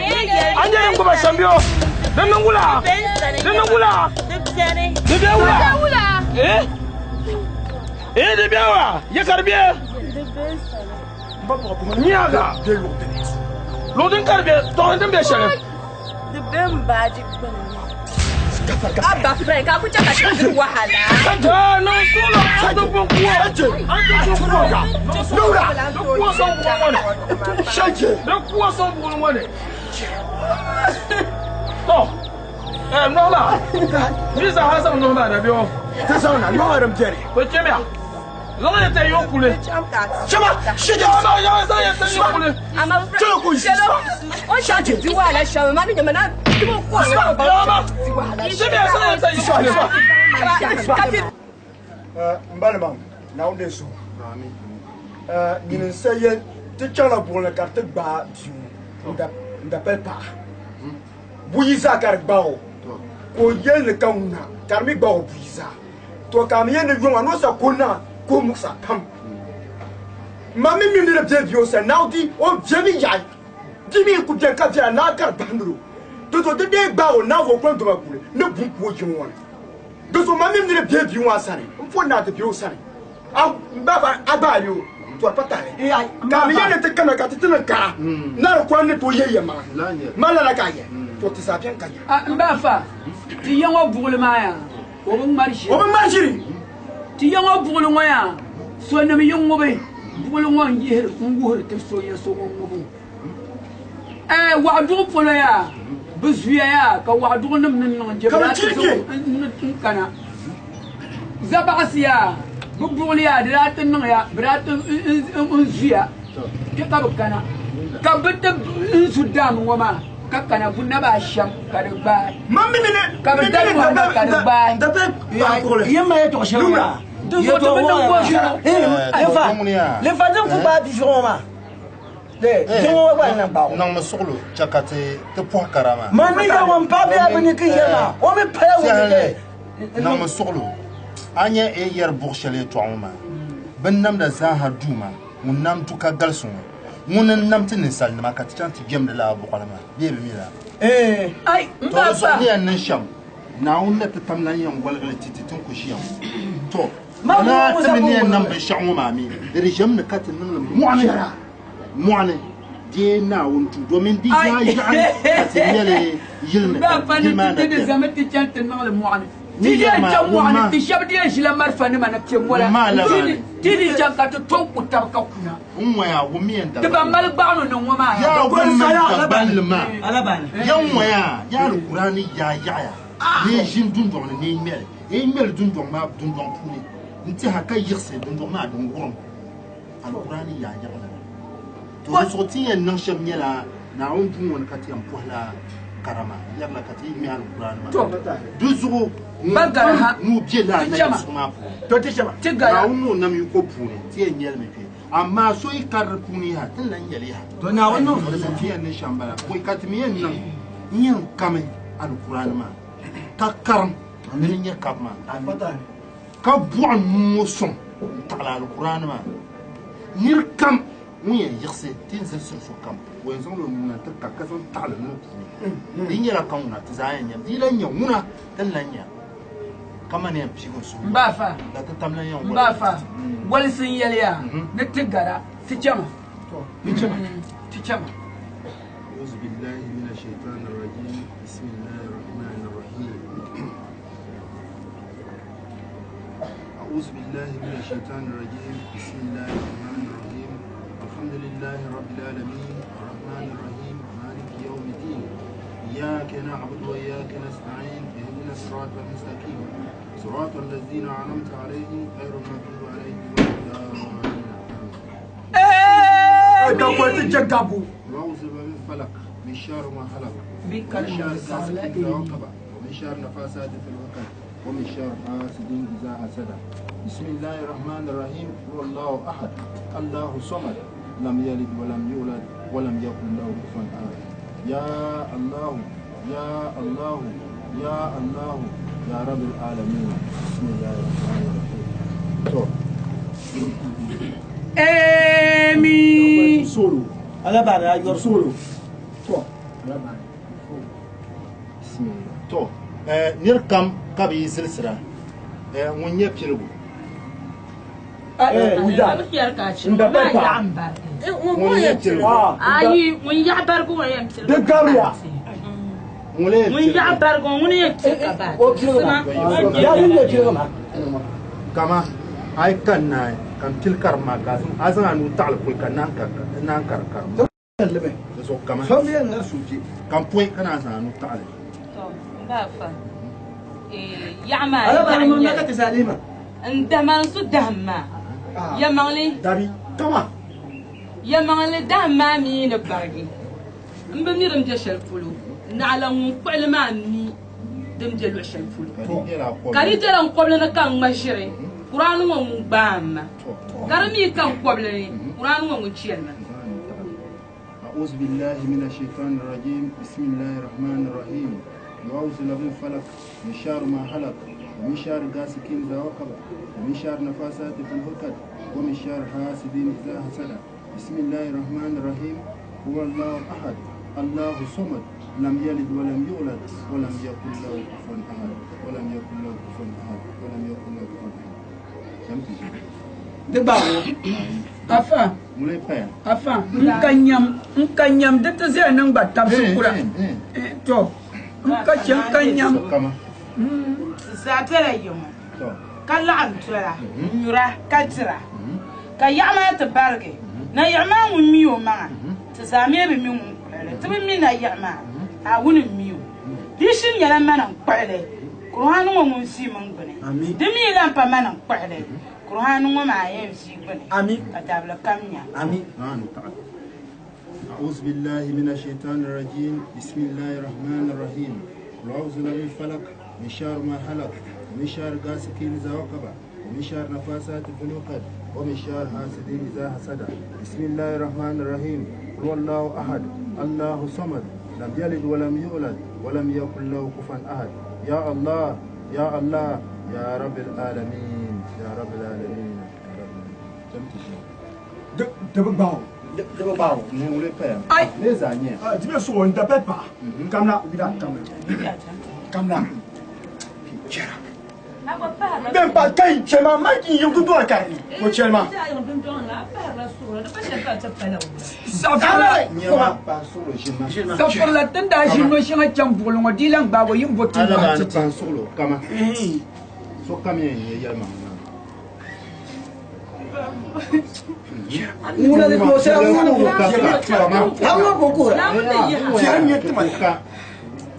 A nyɛ din gbuba shɛm bɛ o. Di niŋ wula? Di niŋ wula? Di bɛ wula? Eh? Eh, di bɛ wa? Yɛ ka di bɛ? Nyaga. Luɣ din ka di bɛ, tɔɣili din bɛ shɛli. Di be m baaji gbunni. Abba Frank, a ku chɛ ka ti diri wahala. Di wahala shɛm ma ni nyɛ ma na N balima Naawuni deei suhu. Nyini n sa yɛli ti chaŋla buɣili ka di ti gbaai bia ŋɔ n dapali paɣa. Buyi zaa ka di gbaag o ka o yɛli ni ka ŋuna ka di mi gbaag o buyi zaa. To ka a mi yɛli ni yɔŋa ni o sa ka o na ka o muɣisa pam. Ma mi mi ni di be bia o sani Naawuni di o bemi yaɣi. Di mi ku beni ka viɛla naa ka di bahindiri o. Di zuɣu di dee gbaag o Naawuni o kuli doma guli ni bum ku o yiŋ ŋɔ ni. Di zuɣu ma mi ni di be bia ŋɔ a sani m poni ni a ti be o sani. A gba a gbaai o to di pa tahili. Ka a mi yɛli ni ti kana ka ti ti niŋ kara na di kɔŋ ni tooi yɛ yɛlimaŋa. Ma lala ka a yɛ to ti zaa beni ka nya. A m ba fa, ti ya ŋɔ buɣili maa yaa, o bi ŋmari ʒiri. O bi ŋmari ʒiri. Ti ya ŋɔ buɣili ŋɔ yaa, sonim yi ŋubi buɣili ŋɔ n-yihiri n-wuhiri ti so ya so ŋun ŋubi o. Ɛɛ, waɣiduɣu polo yaa, bɛ zuya yaa ka waɣiduɣunim ni niŋ je bɛ daa ti zaŋ n-kana. Zabaɣisi yaa, bɛ buɣili yaa di daa ti niŋya, bɛ daa ti n-zuya kpe ka bɛ kana. Ka bɛ ti n-zu daam ŋɔ maa ka kana bɛ naba ashɛm ka di gbaai. Ka bɛ dari ŋɔ na ka di gbaai. Dinzuɣu ti bi niŋ bɔ zuɣu. Lefa din ku gbaai bia ŋɔ maa. Niŋmi suɣulo chɛ ka ti ti pɔhi kara maa. Man ni yɛli ŋun paɣa bee a bi ni ki yɛli maa, o mi pala wuni dee. Niŋmi suɣulo, a nya e yɛri buɣ shɛli yɛtɔɣa ŋɔ maa, binnamda zaaha Duuma ŋun nam du ka galisi ŋɔ, ŋuni n-nam ti ninsalinima ka ti chaŋ ti jɛmdi lala buɣili maa bee bɛ mi lala? Tɔ di zuɣu ni yɛn niŋ shɛm, Naawuni na ti tam lan yɛn woligi li ti ti ti ni ku ʒiya ŋɔ. Tɔ! Amaa ti mi ni yɛn niŋ binshɛɣu ŋɔ maa mi, di di ʒɛmi ni ka ti niŋ li mɔɣuni, mɔɣuni deei Naawuni duu, domin di zaa yaɣi ka ti nya li yili ni ka N yili maa na ti di beni. zami ti chani ti niŋ li mɔɣuni. Ti yɛn chaŋ mɔɣu ni ti shɛba di yɛn ʒila malifanima ni kpe mɔla ti di chaŋ ka ti to n-ku taba ka kuna. Ti ban mali gbaɣino ni ŋɔ maa. Yaa wummi Dagbanli maa. Ya ŋɔya yaa di Kurani yaa yaɣiya ni yi ʒini dundɔŋ ni ni yi ŋmɛli. Yi ŋmɛli dundɔŋ maa dundɔŋ puuni n-tɛha ka yiɣisi dundɔŋ maa din wurim. Alkurani yaa yaɣi lala. To di zuɣu ti yɛn niŋ shɛm nyɛla Naawuni duu ŋɔ ni ka ti yɛn pɔhila karama yɛrila ka ti yi ŋme Alkurani maa. Di zuɣu ŋun kam nuu be lala nayiɣisigu maa puuni, Naawuni ni o nam yiko puuni ti yɛn nyɛlimi kpe. Amaa so yi kari di puuni yaha, ti ni lan nyɛli yaha. Di zuɣu ti yɛn niŋ shɛm m-bala. Pɔi ka ti mi yɛn niŋ n-yɛn kami Alkurani maa ka karim di ni nyɛ kabu maa. Ka buɣi nuu ŋɔ sɔŋ n-taɣili Alkur'aani maa. Nir kam ŋun yɛn yiɣisi ti ni zilisi sokam, o yɛn zaŋla o nuu na nti ka, ka zaŋ taɣili nuu puuni. Di nyɛla ka ŋuna ti zaa yɛn nya. Di yi lan nyɛ ŋuna ti ni lan nya ka ma ni yɛn piigi n suhu la ti tam lan yɛn M ba afa, wolisi n-yɛli ya ni ti gara, ti chama. Ti chama. Auzubillahi mina shaitani rajim. Bismillahi rahmani rahim. أعوذ بالله من الشيطان الرجيم بسم الله الرحمن الرحيم الحمد لله رب العالمين الرحمن الرحيم مالك يوم الدين إياك نعبد وإياك نستعين اهدنا الصراط المستقيم صراط الذين أنعمت عليهم غير المغضوب عليهم ولا الضالين أعوذ برب الفلق من شر ما خلق ومن شر غاسق إذا وقب ومن شر نفاثات في العقد ومن شر حاسد إذا حسد بسم الله الرحمن الرحيم هو الله أحد الله الصمد لم يلد ولم يولد ولم يكن له كفوا أحد يا الله يا الله يا الله يا رب العالمين بسم الله الرحمن الرحيم Emi. Solo. Ala b'a la yɔrɔ solo. To. Ala b'a To nir kam ka bɛ yi zilisira ŋun nyɛ piligu. Ŋun nyɛ piligu. Ayi, ŋun yaɣi barigu ŋɔ yɛn piligi. Di gariya. Ŋun yaɣi barigu ŋɔ ŋuni yɛn piligi ka baai. O piligi ma. Yaa din nyɛ piligi ma. Kama a yi ka naai ka n pili karim maa ka a zaŋ a nuu taɣili puli ka naan kari karim maa. Di zuɣu kama ka n pɔi ka naan zaŋ a nuu taɣili. To, n ba fa. Yaɣa maa Ala b'a yaɣa la n ka ti sa alima. N dahima n su dahim maa. Yɛlimaŋli. Dabi kama. Yɛlimaŋli dahim maa mi ni barigi. N bi mi din be shɛli polo. Naɣila ŋun kpuɣili maa mi din be luɣ shɛli polo. Ka di bela n kɔbili ni ka n ŋma ʒiri, Kuraani ŋɔ ŋun gbaai ma. Ka di mi ka n kɔbili ni, Kuraani ŋɔ ŋun chɛli ma. أعوذ بالله من الشيطان الرجيم بسم الله الرحمن الرحيم أعوذ برب الفلق من شر ما خلق ومن شر غاسق إذا وقب ومن شر نفاثات في العقد ومن شر حاسد إذا حسد بسم الله الرحمن الرحيم هو الله أحد الله الصمد لم يلد ولم يولد ولم يكن له كفوا أحد ولم يكن له كفوا أحد ولم يكن له كفوا أحد. Di gbaai Afa. Afa, n ka nyam, n ka nyam di ti zaya niŋ gba tabisi kura. To, n ka che n ka nyam. Zaa bela yiŋɔ ka laɣim tola n-nyura ka dira ka yaɣa maa ti barigi. Nayiɣi maa ŋun mi o maŋa, ti zaa mi bi mi ŋun kpuɣi li. Ti bi mi nayiɣi maa, Naawuni m-mi o. Di shiri nyɛla mani n-kpuɣi li, Kuruhani ŋɔ ŋun ʒi min gbuni. Di mi lan pa mani n-kpuɣi li, Kuruhani ŋɔ maa yɛn ʒi gbuni ka dabili kam nya. أعوذ بالله من الشيطان الرجيم بسم الله الرحمن الرحيم قل أعوذ برب الفلق من شر ما خلق ومن شر غاسق إذا وقب ومن شر نفاثات في العقد ومن شر حاسد إذا حسد بسم الله الرحمن الرحيم قل هو الله أحد الله الصمد لم يلد ولم يولد ولم يكن له كفوا أحد يا الله يا الله يا رب العالمين يا رب العالمين يا رب العالمين. Debe Debe gbaao. Ai. Di bɛ so n da bɛ pa. Kamna wida kamna. Kamna. Chɛra. Ben pa kai chema ma yin yu du ka ni. Ko chema. Safirila tin daa ʒi no shɛŋa chaŋ buɣili ŋɔ dii lan gbaag o yin bo Ala tuuba baani ti ti. pan suɣulo kama. Sokam yɛn nyɛ yɛlimaŋli maa. Ŋuna di tooi sɛla ŋuna ni Haŋ ko kuhira.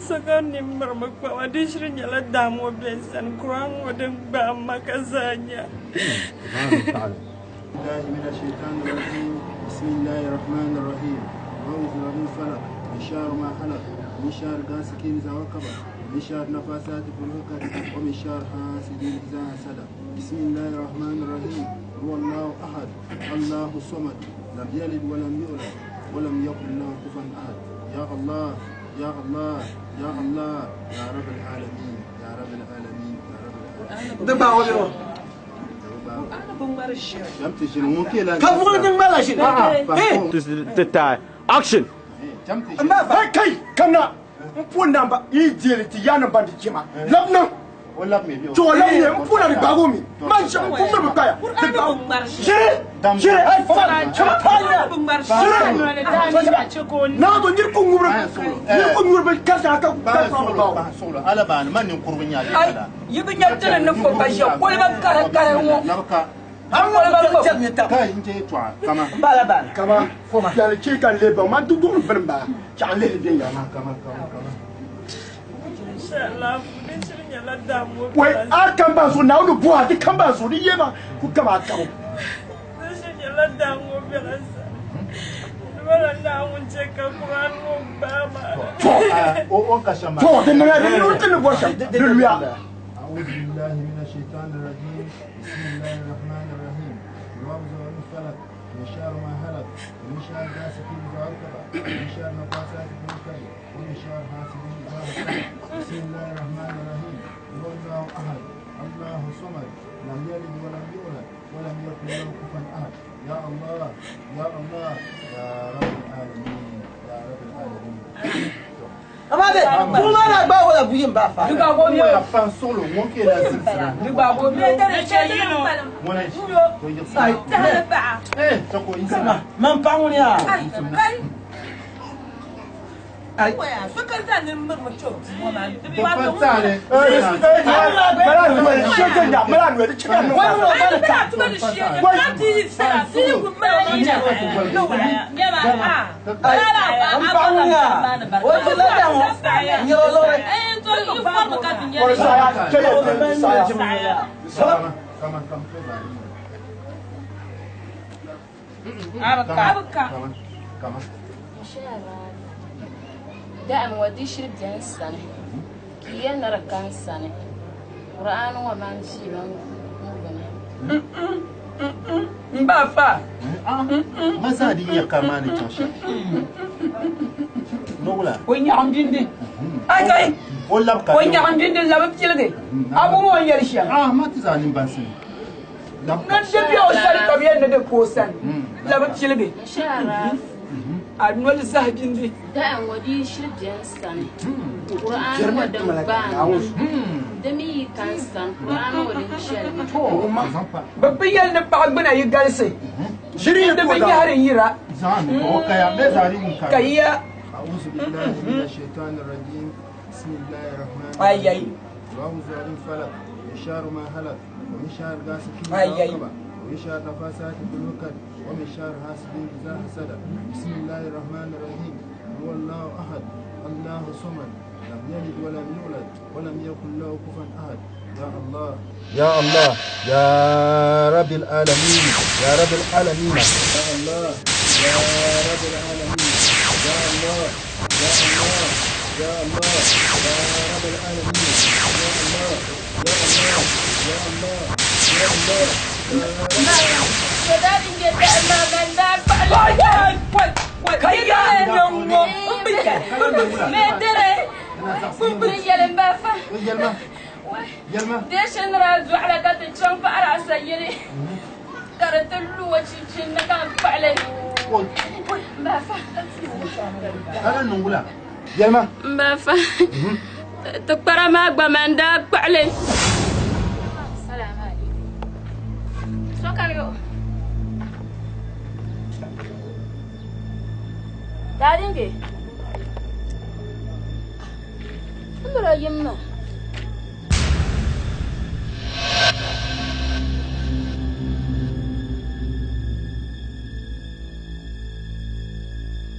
Sokam ni mirimi kpama di shiri nyɛla daam ŋɔ be n sani Quran ŋɔ din gbaai ma ka zaa nya. بالله من الشيطان الرجيم بسم الله الرحمن الرحيم أعوذ برب الفلق من شر ما خلق من شر غاسق إذا وقب ومن شر نفاثات في العقد ومن شر حاسد إذا حسد بسم الله الرحمن الرحيم هو الله أحد الله الصمد لم يلد ولم يولد ولم يكن له كفوا أحد يا الله يا الله يا الله يا رب العالمين يا رب العالمين يا رب العالمين Di gbaag o bɛ ŋɔ. Ka buɣili din ŋmarila ʒini. Ti taai. Action! Hey kai kana n pun na ba yi deli ti ya na ba di jima. Labna. To la mi n pun na di gbago mi. Man shi n pun mi bi kpaya. Shiri. Shiri. Hey fa. Chama pa ya. Shiri. Na do nyir ko ngubra. Nyir ko ngubra ka sa ka ka fa ba. Ala baani man ninkurugu nya Ai, yi bi nya tini ni fo ka ʒiya koliba kara kara ŋɔ. Koliba ko. Kai n je tɔɣa kama. Bala bala. Kama. Yɛli che ka le ba man du du bin ba. Chaŋ le le ya. Kama kama kama. Wai a kan ba so na unu bu a ti kan ba so ni yema ku kama ka. O ka shama. To din na ni lu tin bo sham. Di luya. أعوذ بالله من الشيطان الرجيم بسم الله الرحمن الرحيم أعوذ برب الفلق من شر ما خلق ومن شر غاسق إذا وقب ومن شر النفاثات في العقد ومن شر حاسد إذا حسد بسم الله الرحمن الرحيم قل هو الله أحد الله الصمد لم يلد ولم يولد ولم يكن له كفوا أحد يا الله يا الله يا رب العالمين يا رب العالمين Amma dai kuma na gbaag o la buyi ba fa. Di gbaag o bɛ o. Fan solo ŋun ke la zibisira. Di gbaag o bɛ o. Ŋuna to yiɣisi. Eh, sako yiɣisi. Man paɣa ŋuni yaa. Daɣam ŋɔ di shiri bɛ n sani ka yi yɛli ni di ka n sani Qur'an ŋɔ man ʒiima n gbuni. N ba fa. Ma zaa di nyɛ ka maa ni chaŋ shɛm. Nowla. O nyaɣim bindi. Ai kai. O lab ka. O nyaɣim bindi labi piligi. A bu ŋɔ n yɛli shɛm. Ah, ma ti zaa nimbansi ni. Ni di bɛ o sani ka bi yɛli ni di ka o sani. Labi piligi. A noli zahi bindi. Daɣam ŋɔ di shiri bɛ n sani Qur'an ŋɔ din gbaai di mi yi ka n sani Qur'an ŋɔ din chɛli mi. Bɛ bi yɛli ni paɣa gbuna yi galisi. Di bi nyɛhiri yira. Ka yiya. أعوذ بالله من الشيطان الرجيم بسم الله الرحمن Ai ai. الرحيم أعوذ برب الفلق من شر ما خلق ومن شر غاسق إذا Ai ai. وقب ومن شر نفاثات في العقد ومن شر حاسد إذا حسد بسم الله الرحمن الرحيم هو الله أحد الله الصمد لم يلد ولم يولد ولم يكن له كفوا أحد يا الله يا الله يا رب العالمين يا رب العالمين يا الله يا رب العالمين يا الله يا الله يا الله يا رب العالمين يا الله يا الله يا الله يا الله Ka yaa ŋɔ. Me dere. Bin yɛli n ba fa. Yɛlima. Yɛlima. Deeshinira dɔɣila ka ti chaŋ paɣari asayili ka di ti lu o chinchini ni ka n kpaɣili. N ba fa. Ala niŋgula. Yɛlima. N ba fa. Ti kpara maa gba man daa kpaɣili. Daadinge. N miri o yim maa.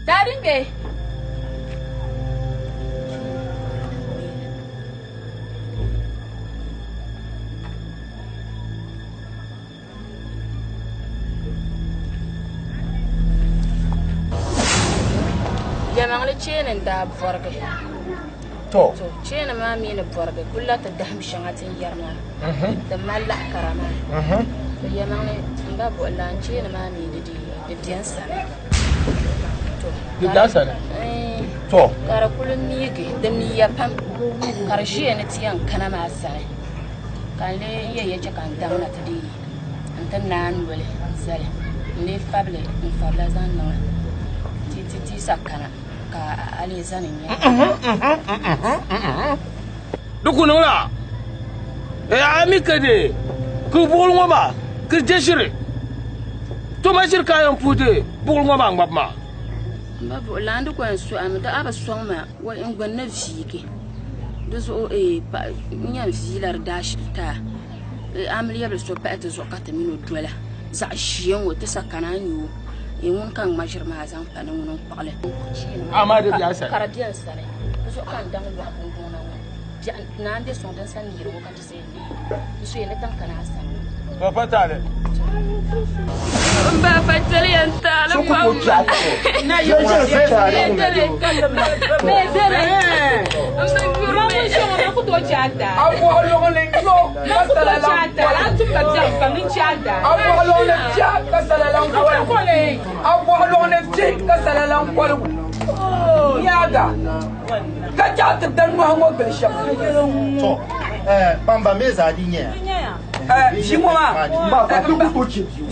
Daadinge. Yɛlimaŋli cheeni n-daa bɔrigi. To. To cheeni maa mi ni bɔrigi kuli la ti dahim shɛŋa ti ni yɛri maa. Ti mali laɣ kara maa. To yɛlimaŋli m ba buɣilan cheeni maa mi di di be n sani. To. Di be a sani? To. Ka di kuli miigi, di miiya pam ka di ʒiya ni ti yɛn kana maa sani. Ka n lee n yɛn ya chɛ ka n daŋ na ti dii n ti naai noli zali n lee fabili n fabila zaŋ niŋ ti ti ti sa kana ka a lee zani n nyaaŋa. Di ku niŋla a mi ka dee ka buɣili ŋɔ maa ka je ʒiri to ma ʒiri ka a yɛn puhi dee buɣili ŋɔ maa ŋmabu maa. M ba buɣili di ku yɛn suhi a mi di a bi sɔŋ ma n gbunni viigi di zuɣu n yɛn viila di daashili ti a amiliya bili so pahi ti zuɣu ka ti mini o dola zaɣ ʒiɛ ŋɔ ti sa kana n nyɛ o ŋuni ka n ŋma ʒiri maa zaŋ pa ni ŋuni n kpuɣili ka di bɛ n sani di zuɣu ka n daŋ lɔɣu gunguŋ na ŋɔ biɛɣu naan bɛ sɔŋ din sa neeri ŋɔ ka ti sa di so ni daŋ kana a sani ŋɔ. Pa taali. N ba pa chɛli ya n taali pam. Na yi Ka chaɣ ti da nɔhi ŋɔ gili shɛm. To, kpamba me zaa di nyɛya. Bia ŋɔ maa, Ma ka ti ku tooi chɛ bia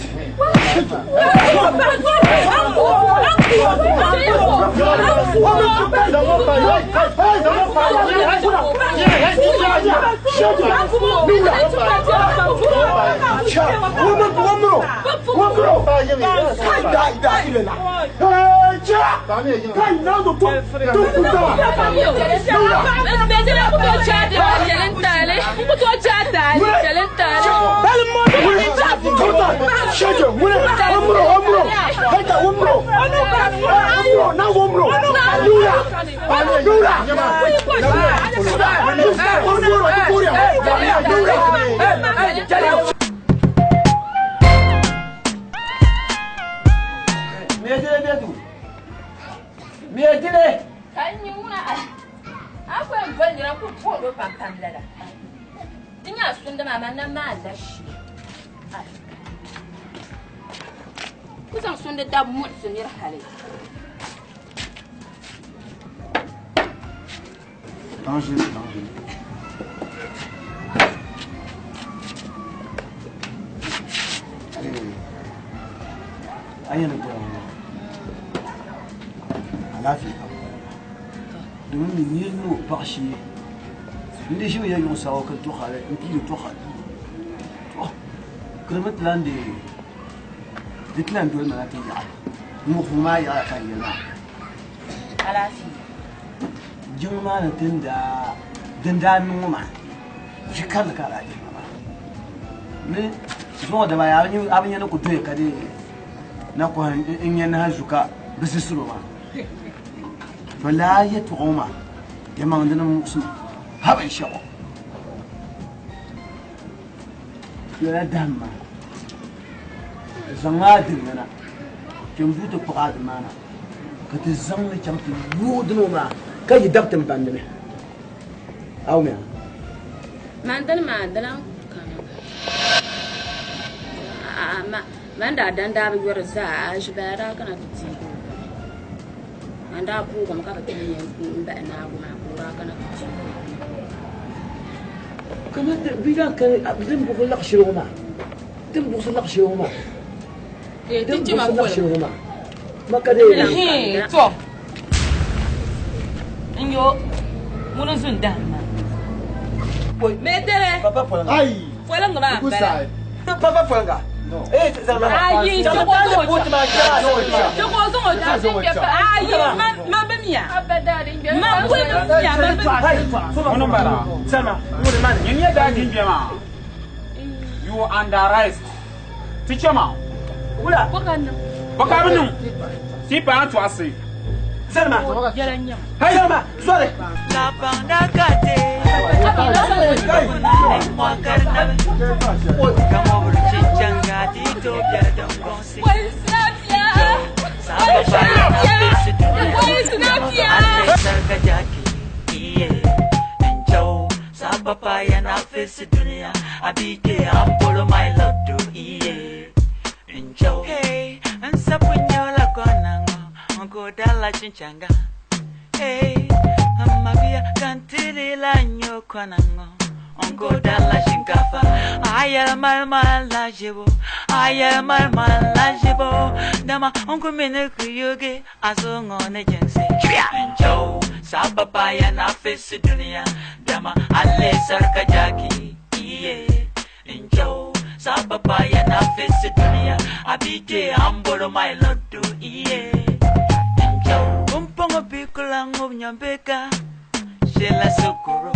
Miedile. Ka n nyɛ ŋuna a a ku yɛn doli nira n-kuli booni o pam pam lala. Di nya sundi maa man nam maa la shee. Ku zaŋ sundi dabi muɣisi nira hali. Danger, danger. A yɛn goya ŋɔ alaafee ka domin mi niri ni o paɣa shee n di ʒimi ya yuɣu saɣa ka n tɔɣali n piiri tɔɣali to kirimi ti lan deei di ti lan doli ma na ti yaɣi n ŋɔ fu maa yaɣaya ka n yɛli maa Alaafee. Jiŋli maa ni din daa din daa niŋ ŋɔ maa ʒi karili ka a daa dihi ma maa ni zuŋɔ daba ayi a bi nya ni ku doya ka di na kɔhi n nya nahi zu ka bi zisiro maa to laa yɛtɔɣa ŋɔ maa yɛlimaŋli dini muɣisi ma ha binshɛɣu lala dahim maa zaŋ a dimli na kpɛm duu ti kpuɣi a dim maa na ka ti zaŋ li chaŋ ti yooi dini ŋɔ maa ka yi dabi tiŋgbani ni a wumya? Man dini maa di lan kana man daa dan daa bi yɔri zaa a ʒibaya daa kana ti deegi o bini man daa boogimi ka bi ti yɛn n bahi naagu maa ka o daa kana ti deegi o bini. Kamani bɛ lan kani din buɣisi laɣ shɛli ŋɔ maa din buɣisi laɣ shɛli ŋɔ maa din buɣisi laɣ shɛli ŋɔ maa ma ka dee To n yo ŋuni zu n dahim maa. Medere Papa Poliŋga. Poliŋga maa n bala. Papa Poliŋga. Ayi, chɛ ka o zaŋ o chaŋ. Chɛ ka o zaŋ o chaŋ. Ayi, man bi miya. Man kuli bi miya, man bi miya. Ŋuni m-bala? Nyini nyɛ daa din be maa. You are under arrest. Ti chɛ ma. Bɔ ka a bi niŋ? Ti paai n tɔɣisi. Salma. Salma, sorry. Papaya na face dunia abike ampolo my love iye ncho hey nsapunyola konango nkodala chinchanga hey amabia kantirila nyokonango nkodala shinkafa aya malmala jibo aya malmala jibo dama nkumene kuyoge azongo ne jense ncho sabapaya na face dunia dama alle sarka jaki iye ncho sabapaya na face dunia abike ambolo my lord iye ncho umpongo bikula ngobnyambeka shela sokoro.